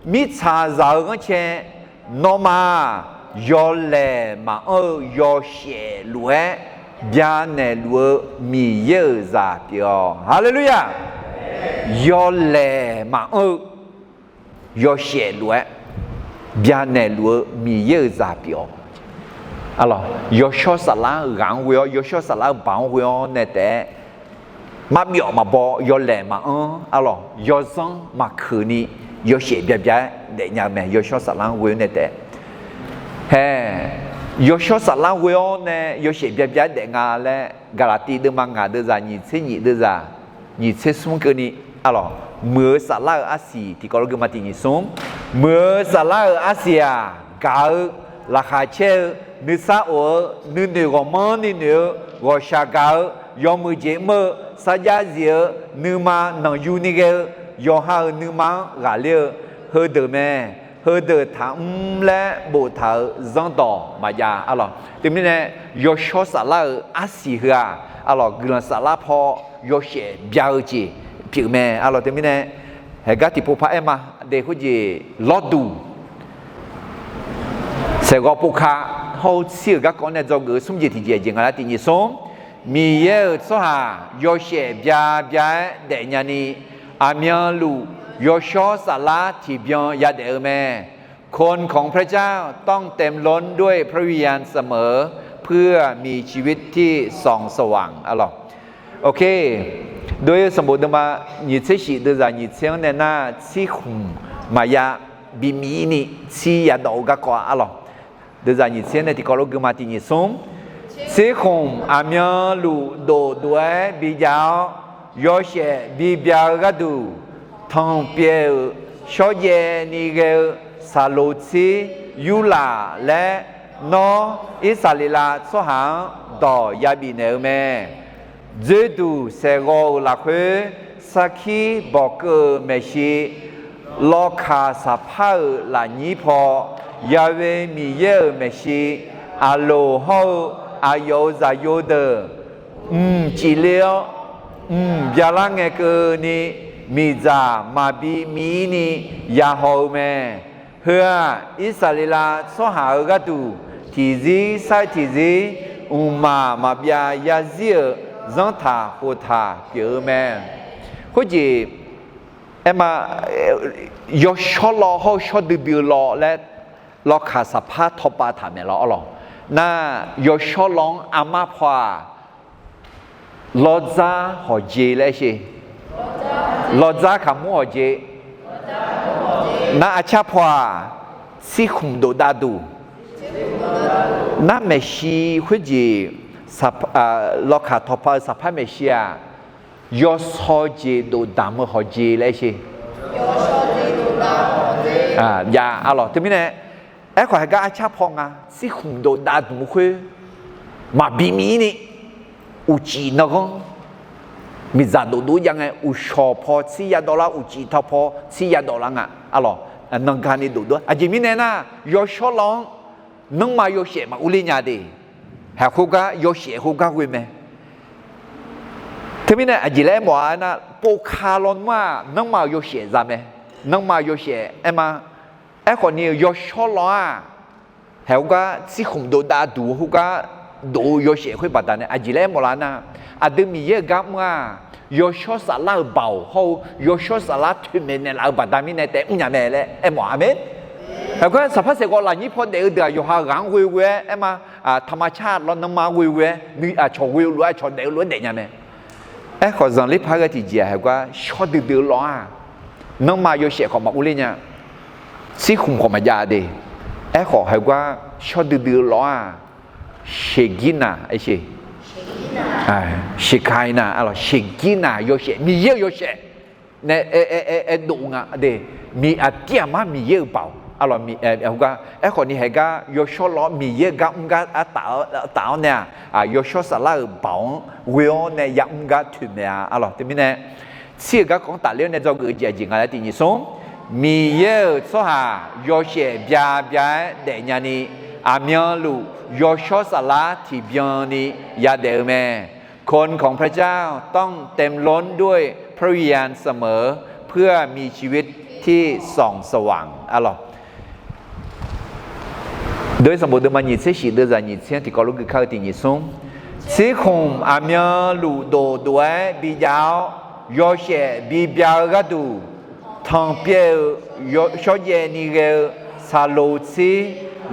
mirtsaqzaq-euq ghanrcae, nawmaf-aq, yawlaeq maqanr-eu yawshaef lof-aer byanaeq luf-eu Miqyaer-euq zaq pyeuf-awq. Haleluya! Yawlaeq maqanr-eu yawshaef lof-aer byanaeq luf-eu Miqyaer-euq zaq pyeuf-awq. Alawq, yawshawr saflar-eu ghaq-anr ghoe-awr, yawshawr saflar-eu baoq-anr ghoe-awr nae taef-aer marbyawf maqbaw, yawlaeq maqanr, alawq, yawzanr maqkeuq ni yawshaef bya bya-aer daefnya-eu mae. Yawshawr saflar-anr ghoe-awr nae taef-aer, hae, yawshawr saflar ghoe-awr nae yawshaef bya bya-aer daef nga laer Gaqlaqtiv deuvma ngaq deuvzaq nyiq tser nyiq deuvzaq nyiq tser smr keuvni, alawq, muiq-eu saflar-euq arsiq tiqkawv lof gui ma tiq nyiq smr. Muiq-eu saflar-euq arsiq-aq, gaq-eu, laqkhaq caer-eu, nuisar of-eu, nuinoeq ghawqmanrni noeq-eu, ghawqshaq gaq-eu, yawmuiq jeq mr-eu, sarjax zif-eu, nuima nanqyuni ghae-eu, yawqha-euq nuima-anr ghaqler-eu, heudeuq mae. Heudeuq taqmr laer boftaq-euq zanrdawq maqjav, alawq. Teumirnae, yawshawr saflar-euq arsiq heu-aq, alawq, guiqlanq saflar paw yawshaef bya-eu jeq pyeuf mae, alawq. Teumirnae, haeqgar tiqpov par-aer ma, daef khoerjeq lawrduq saeqghawv povka hawr-eu tsir-euq garkawv nae dzawgeuf-eu smr jeq tiqjeq jeq nga lar tiq nyiq smr. Miqyaer-euq tsawrhaq yawshaef bya bya-aer daefnya ni, aqmyanluf yawshawr saflar tiqbyan yadaef-eu mae. คนของพระเจ้าต้องเต็มล้นด้วยพระวิญญาณเสมอ เพื่อมีชีวิตที่ส่องสว่าง alawq. Oke, dov-ir-eu sanqbof deuvma nyiq tser shif deuvzaq nyiq tser-anr nae nar, tsirkhmq maqya bimiv ni tsir yadawv-eu garkawv-a, alawq. Deuvzaq nyiq tser nae tiqkawv lof gui ma tiq nyiq smr. Tsirkhmq aqmyanluf dofdov-aer bijav-awr, yawshaef bibya-eu gharduq tanqpyaev-euq shawrjaev ni ghae-eu Saqloqtsir Yurlaf laer nawr Irsaqleqlav tsawrhaq-anr dawq yabif naeq-eu mae. Dzoerduq saeqghawv-euq lafkhoer sarkir bawqkeuv-euq maeqshi, lawkaq saqpar-euq lafnyir paw, Ya'we Miqyaer-euq maeqshi, Aqloq hawr-eu aqyawf-euq zaqyo deuq mqcif le-awr, mq byalar ngae keuvni, miqdzaq maqbi miv-ir ni yahaw-eu mae. Heu-aq, Irsaqleqlav tsawrhaq-euq gharduq tiqzir sar-eu tiqzir, mqmaq maqbyav yarzir-euq zanrtaq khoftaq pyeuf-eu mae. Khoerjeq, aerma, yawshawr law hawr-eu shawr duidui-eu law laer, lawkaq saqpar tawpav taq maeq law arlawq. Nar, yawshawr law-anr armar paw-aq, lawrdzar hawqjeq laer aer sher. Lawrdzar kaqmur hawqjeq. Nar, arcar paw-aq, tsirkhmq dofdav duq. Nar, maeqshi khoerjeq, lawkaq tawpav-eu saqpar maeqshi-aq, yawshawr jeq dofdamq-eu hawqjeq laer aer sher. Jav arlawq. Teumirnae, aerkhawf heugar arcar paw nga tsirkhmq dofdav dmq-eu khoer maqbi miv-ir ni, uqcif nanghanr miqdzaq dofdov jav ngae, uqshawq paw tsir yadawv lar, uqcif tawv paw tsir yadawv lar nga arlawq. Nanga ni dofdov. Aqjeq mirnae nar, yawshawr law-anr nanrma yawshaef maqur ler nya de. Haq khoergar yawshaef khoergar ghoe mae. Teumirnae aqjeq laer aermawf-a nar, povka lawnmr-aq nanrma-euq yawshaef za mae. Nanrma yawshaef aerma. Aerkhawf ni-euq yawshawr law-aq, haq khoergar tsirkhmq dofdav duq khoergar dof-eu yawshaef khoer baqdanae aqjeq laer aermawf lar nar, aqdui Miqyaer-euq gar mr-aq, yawshawr saflar-euq baoq hawr-eu yawshawr saflar toeqmaeq naeqlaf-eu baqda mirnae taef mrnya mae laer aermawf-a. Aqmeq. Haq khoergar saqpar saeqghawv lafnyir paw daef-eu deuq-aq yawqha ghaq-anr ghoe ghoe-aer aerma, taqma car law nanrma-anr ghoe ghoe-aer, aqcawq ghoe-eu lof-aer aqcawq daef-eu lof-aer daef nya mae. Aerkhawf zanqler par ghae tiqjeq-aq haq khoergar shawr duidui-eu law-aq, nanrma yawshaef khawf maqur ler nya. Tsirkhmq khawf maqjav de. Aerkhawf haq khoergar shawr duidui-eu law-aq, shaqgirnaq aer sher. Shaqgirnaq arlawq, shaqgirnaq yawshaef, Miqyaer-euq yawshaef nae aer, aer, aer, aerdov nga de. Miq aqdir aqmar Miqyaer-euq baoq arlawq, khoergar aerkhawf ni haq khoergar yawshawr law-awr Miqyaer-euq gar mr gar artaf-awr nae-aq, yawshawr saflar-euq baoq-anr ghoe-awr nae yamr gar toeqmaeq-a arlawq. Teumirnae tsir-euq garkawv-anr tafler-awr nae dzawgeuf-eu jeq aqjeq nga laer tiq nyiq smr, Miqyaer-euq tsawrhaq yawshaef bya bya-aer daefnya ni, aqmyanluf yawshawr saflar tiqbyan ni yadaef-eu mae. คนของพระเจ้าต้องเต็มล้นด้วยพระวิญญาณเสมอ เพื่อมีชีวิตที่ส่องสว่าง arlawq. Deuq sanqbof deuvma nyiq tser shif deuvzaq nyiq tser-anr tiqkawv lof gui kar-eu tiq nyiq smr, tsirkhmq aqmyanluf dof dof-aer bijav-awr, yawshaef bibya-eu gharduq tanqpyaev-euq shawrjaev ni ghae-eu Saqloqtsir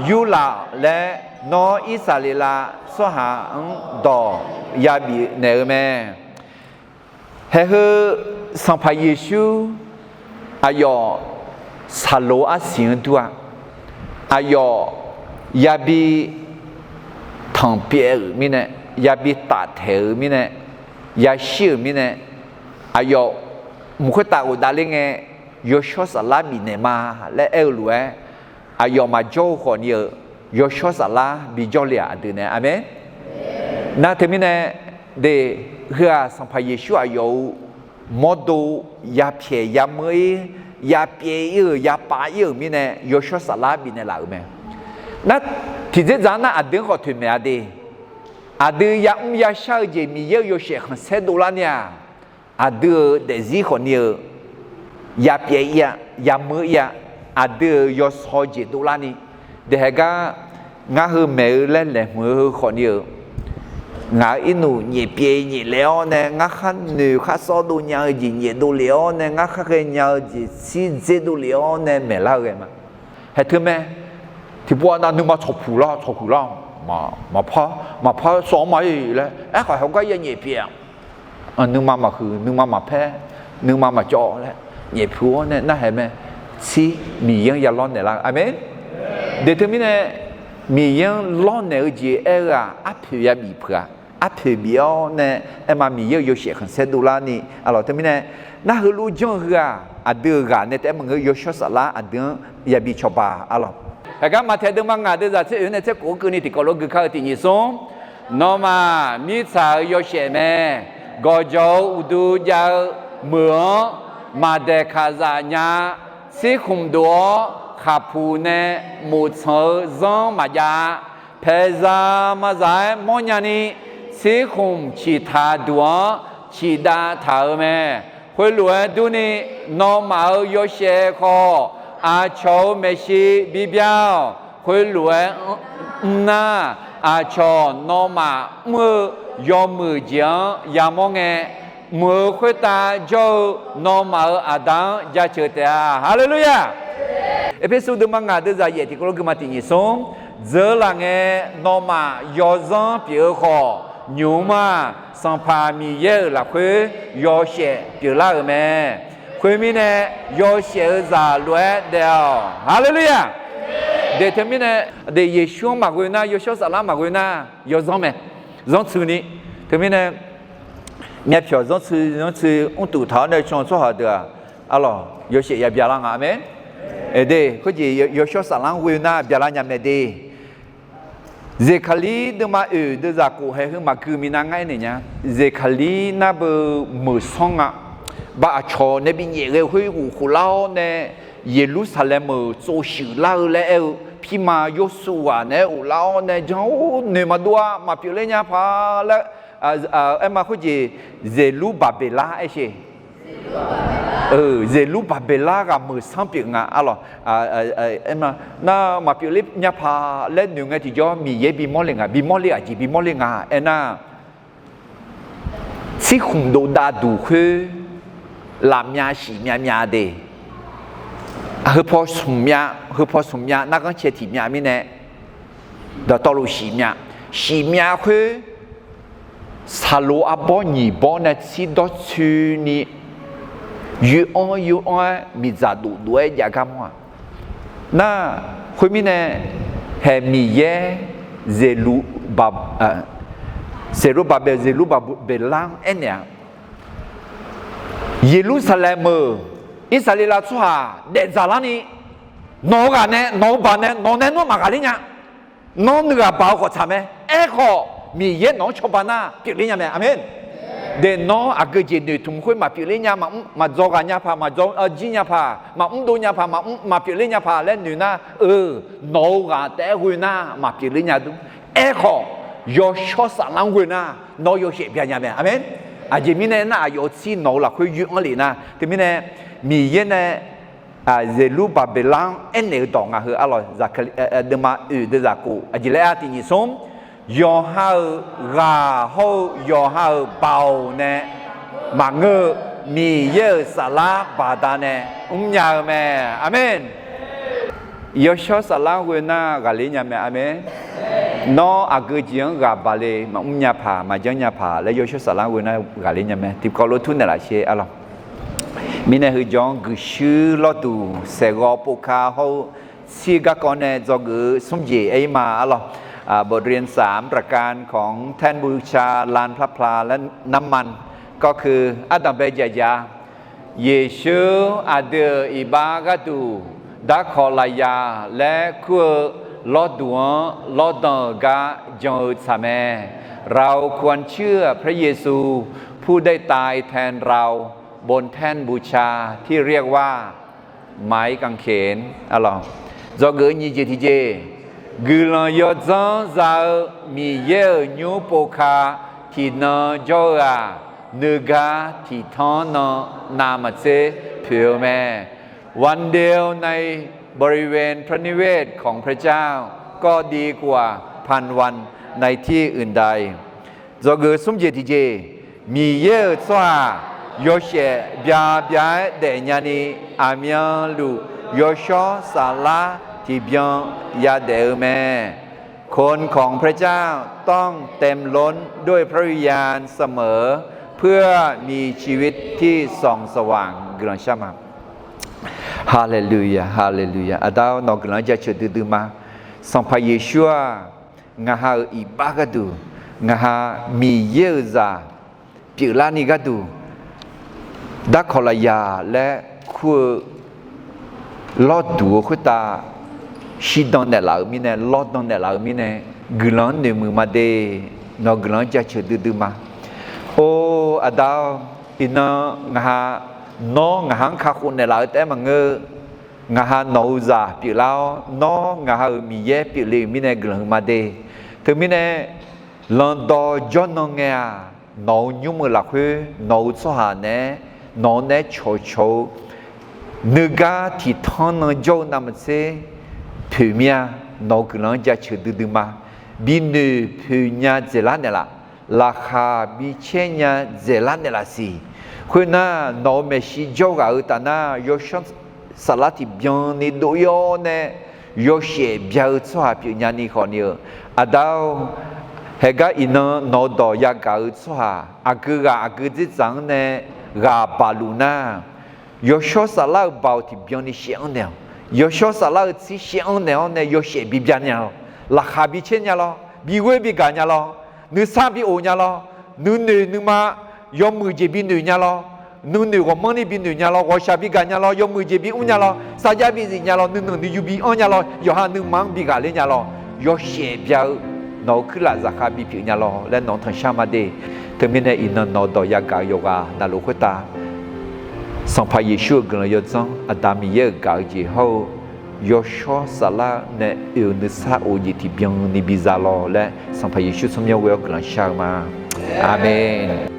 Yurlaf laer nawr Irsaqleqlav tsawrhaq-anr dawq yabif naeq-eu mae. Haeq heu Sanqpaq Yeqsur aqyawf saqloq arsiq-anr dur-a. Aqyawf yabi tanqpyaev-euq mirnae, yabi taftaeq-euq mirnae, yashir-euq mirnae, aqyawf mq khoertav ghofdav ler ngae yawshawr saflar bifnaeq ma laer aer-eu lof-aer, aqyawf maqjawr-eu khawf ni-euq yawshawr saflar bijawr le-aq aqdui nae. Aqmeq. Nar teumirnae de, heu-aq Sanqpaq Yeqsur aqyawf-euq mawrdo yapyaeq yameur-ir, yapyaev-ir-euq yapav-ir-euq mirnae yawshawr saflar bifnaeq laf-euq mae. Nar tiqdzerdzaq-anr nar aqdui-anr khawf toeqmaeq-a de. Aqdui yamr yashar-eu jeq Miqyaer-euq yawshaef khanqsaer dovlar ni-aq, aqdui-euq daefzir khawf ni-euq yapyaev-ir-a, yameur-ir-a, aqdui-euq yawsaw jeq dovlar ni. Daeqhaeq gar ngar heu maeq-eu laer laeqhmq-eu heu khawf ni-euq, ngaq-euq irnuf nyaef pyaev nyaef laef-awr nae ngar khar noeq khar sawr dov nya-eu jeq nyaef dovlef-awr nae ngar khar ghaenya-eu jeq shir dzer dovlef-awr nae maeqlar-eu ghae ma. Haeq teu mae. Tiqpov-aq nav nuima tsawqpuq lar tsawqhuiq lar-awq. Maqpar, maqpar sawr-anr ma-ir laer aerkhawf heugar ya nyaef pyaev-aq, nuima maqhuiq, nuima maqpaer, nuima maqcawv laer nyaef puq-awr nae narhaq mae. Tsir Miqyaer-anr ya lawrnaeq lar-eu. Aqmeq. Deuq teumirnae Miqyaer-anr lawrnaeq-eu jeq aer-eu-aq arpoeq yabif peuq-a. arpoeq bif-awr nae, aerma Miqyaer-euq yawshaef khanqsaer dovlarni, arlawq, teumirnae, nar heulof janr-eu heu-aq, aqdui-euq ghaq nae taef-aer maqngeur, yawshawr saflar aqdui-anr yabi cawba, arlawq. Haqgar Maqtaeq deuvma ngaq deuvzaq tser oeq nae tser khof-anr keuvni tiqkawv lof gui kar-eu tiqnyif smr. Nawmaf mirtsaq-euq yawshaef mae. Gawqjawq-eu uqduq jav-eu meuq-anr maqdaeq kaqzaf nya. Tsirkhmq dof-awr khaqpuq nae moftsanq-eu zanr maqjav-a. Paeqzaq maqzaq-aer mawrnya ni, tsirkhmq ciqtaq duq-anr ciqdav taq-eu mae. Khoerlof-aer durni, nawmaf-euq yawshaef khawf, aqcawq-euq maeqshi bibyar-awq. Khoerlof-aer mr nar, aqcawq nawmaf mr-eu yawmuiq jeq-anr yamawr ngae, mq-euq khoertav jawr-eu nawmaf-euq Aqda-anr jaceuq taef-a. Haleluya! Erpersu deuvma ngaq deuvzaq yaef tiqkawv lof gui ma tiqnyif smr. Dzeur laf ngae, nawmaf yawzanr pyeuf-eu khawf, nymq-mr-aq, Sanqpaq Miqyaer-euq lafkhoer yawshaef pyeuflar-euq mae. Khoermirnae, yawshaef-eu zaq lof-aer daef-awq. Haleluya! Daef teumirnae, daef Yeqsur-anr maqghoe nar, yawshawr saflar maqghoe nar, yawzanr mae. Zanrtsuini. Teumirnae, myavpyawq zanrtsui zanrtsui mrtuq taq-awr nae can tsawrhaq deuq-aq, arlawq, yawshaef ya byalar nga. Aqmeq. Ede, khoerjeq yawshawr saflar-anr ghoe nar byalar nya mae de. Zeqkaqlir deuvma oeq deuvzaq khof hae heu maqgui minav ngar aernaeq nya. Zeqkaqlir nar beu meuq sanr nga. Ba aqcawq nae binyaef ghae khoer ghof khoflar-awr nae, Yeqlursaqlaeq meuq tsovshuif lar-eu laer aer-eu, pirma Yawrsuv ghaq naeq-aer ghoflar-awr nae jan-or, noeq maqdov-a, maqpyeufler nya paq laer, aerma khoerjeq, Zeqlurbaqbeqlar aer sheq. Zeqlurbaqbeqlar ghaq meuq sanr pyeuf nga, arlawq. Nar maqpyeufler nya paq laer noeq ngae tiqjawr Miqyaer bimawr le nga, bimawr le aqjeq bimawr le nga aernar, tsirkhmq dovdav duq khoer lafmyav shif myav myav de. Heu paw smq myav, heu paw smq myav narghanr cae tiq myav mirnae, dawqtawvluf shif myav. Shif myav khoer, saqloq arbawr nyiq bawr nae tsir dawrcoeni, yoev-anr yoev-anr-aer miqdzaq dofdov-aer jav gar mawr-aq. Nar, khoermirnae, haeq Miqyaer Zeqlurbaq, Zeqlurbaqbeq, Zeqlurbaqbeqlar-anr aernaeq-a, Yeqlursaqlaeq meuq Irsaqleqlav tsawrhaq daefdzaq larni, nawq-eu ghaq nae, nawq-eu baq nae, nawq nae nawr maqghaqler nya. Nawr nuighaq baq-eu khawf tsaq mae. Aerkhawf, Miqyaer nawq-anr cawba nar pyeufler nya mae. Aqmeq. De nawr aqgeu jeq noeqtmq khoer maqpyeufler nya, maqmr maqdzaw ghaq nya paq, maqdzaw jir nya paq, maqmr dov nya paq, maqmr maqpyeufler nya paq laer noeq nar, eu, nawq-eu ghaq taef-aer ghoe nar maqpyeufler nya dur. Aerkhawf, yawshawr saflar-anr ghoe nar nawr yawshaef bya nya mae. Aqmeq. Aqjeq mirnae nar, aqyawf-euq tsir nawq-eu lafkhoer yoev-anr lef nar, teumirnae Miqyaer nae Zeqlurbaqbeqlar-anr aernaeq-eu dawq nga heu arlawq, deuvma oeq deuvzaq khof aqjeq laer-a tiqnyif smr. Yawqha-euq ghaq hawr-eu yawqha-euq baoq nae maqngeur-eu Miqyaer-euq saflar baqdanae mrnya-eu mae. Aqmeq. Yawshawr saflar-anr ghoe nar ghaqler nya mae. Aqmeq. Nawr aqgeu jeq-anr ghaq baqle maqmr nya paq, maqjanr nya paq laer yawshawr saflar-anr ghoe nar ghaqler nya mae. Tiqkawv lof tur naeqlaf sher arlawq. Mirnae heujawr-anr guiqshuir lawrduq saeqghawv povka hawr-eu tsir garkawv nae dzawgeuf-eu smr jeq aer-ir ma arlawq. บทเรียนสาม ประการของแท่นบูชา ลานพระพลา และน้ำมัน ก็คือ ardanqbae jaqjaq Yeqsur aqdui-euq iqbax gharduq darkawq lafyaq laer kur-eu lawrduq-anr lawrdan-euq gar jan-eu tsaq mae. เราควรเชื่อพระเยซูผู้ได้ตายแทนเราบนแท่นบูชาที่เรียกว่าไม้กางเขน arlawq. Dzawgeuf-eu nyiq jeq tiqjeq, guiqlanq yawdzanr za-eu Miqyaer-euq nymr povka tiqnan jawr-eu-aq, nuigar tiqtanr nan navmaqtser poeq-eu mae. วันเดียวในบริเวณพระนิเวศของพระเจ้า ก็ดีกว่าพันวันในที่อื่นใด Dzawgeuf smr jeq tiqjeq, Miqyaer-euq tsawrhaq yawshaef bya bya-aer daefnya ni, aqmyanluf yawshawr saflar tiqbyan yadaef-eu mae. คนของพระเจ้าต้องเต็มล้นด้วยพระวิญญาณเสมอ เพื่อมีชีวิตที่ส่องสว่าง Guiqlanq shar ma. Haleluya, haleluya. Aqda-or, nawq guiqlanq-anr jaceuq duidui ma. Sanqpaq Yeqsur-aq, ngaq ha-euq iqbax gharduq ngaq ha Miqyaer-euq zaq pyeuflarni gharduq darkawq lafyaq laer kur-eu lawrduq-eu khoertav shirdan naeqlaf-euq mirnae, lawrdan naeqlaf-euq mirnae, guiqlanq-anr noeqmuiq ma de. Nawq-eu guiqlanq-anr jaceuq duidui ma. Or, Aqda-or, iqnan ngaq ha, nawr ngaq ha-anr kakhof naeqlaf-eu taef-aer maqngeur. Ngaq ha nawq-eu zaq pyeuflar-awr, nawr ngaq ha-euq Miqyaer pyeufle-euq mirnae guiqlanq huiq ma de. Teumirnae, lanqdawq jawrnan ngae-aq, nawq-eu nymr-eu lafkhoer nawq-eu tsawrhaq naeq-aer, nawq-anr naeq-aer cawqcawq-eu, nuigar tiqtanr nan jawr-eu navmaqtser poeq mir-a. Nawq-eu guiqlanq-anr jaceuq duidui ma. Binoeq poeq nya dzaeqlar naeqlaf, laqkhaq bicaer nya dzaeqlar naeqlaf siq. Khoernar, nawq-euq maeqshi jawrghaq-eu taf nar, yawshawr saflar tiqbyan ni dov-ir-awr nae yawshaef bya-eu tsawrhaq pyeufnya ni khawfni-eu, Aqda-or, haeqgar iqnan nawq-eu dawq yagaq-eu tsawrhaq aqgeu ghaq aqgeu dzerdzaq-anr nae ghaq baq luf nar, yawshawr saflar-eu baoq tiqbyan ni shaev-anr naeq-awq. Yawshawr saflar-eu tsir shaev-anr naeq-awr nae yawshaef bibya nya lawr, laqkhaq bicaer nya lawr, bighoer bigaq nya lawr, nuisar bi of nya lawr, nuinoeq nuima yawmuiq jeq binoeq nya lawr, nuinoeq ghawqmanrni binoeq nya lawr, ghawqshaq bigaq nya lawr, yawmuiq jeq bimr nya lawr, sarjax bizif nya lawr, nuinanq nuiyu bianr nya lawr, yawqha nuima-anr bigaq ler nya lawr, yawshaef bya-eu nawq-eu kuirlaf zaqkhav bipyeuf nya lawr laer nawq-anr tanqshar ma de. Teumirnae iqnan nawq-eu dawq yagaq-eu yawqghaq navluf khoertav, Sanqpaq Yeqsur-euq guiqlanq yawdzanr, Aqda Miqyaer-euq gaq-eu jeq hawr-eu yawshawr saflar nae oe-eu nuisar of jeq tiqbyan ni biza lawr laer Sanqpaq Yeqsur tsawrmyanr ghoe-awr guiqlanq shar-eu ma. Aqmeq.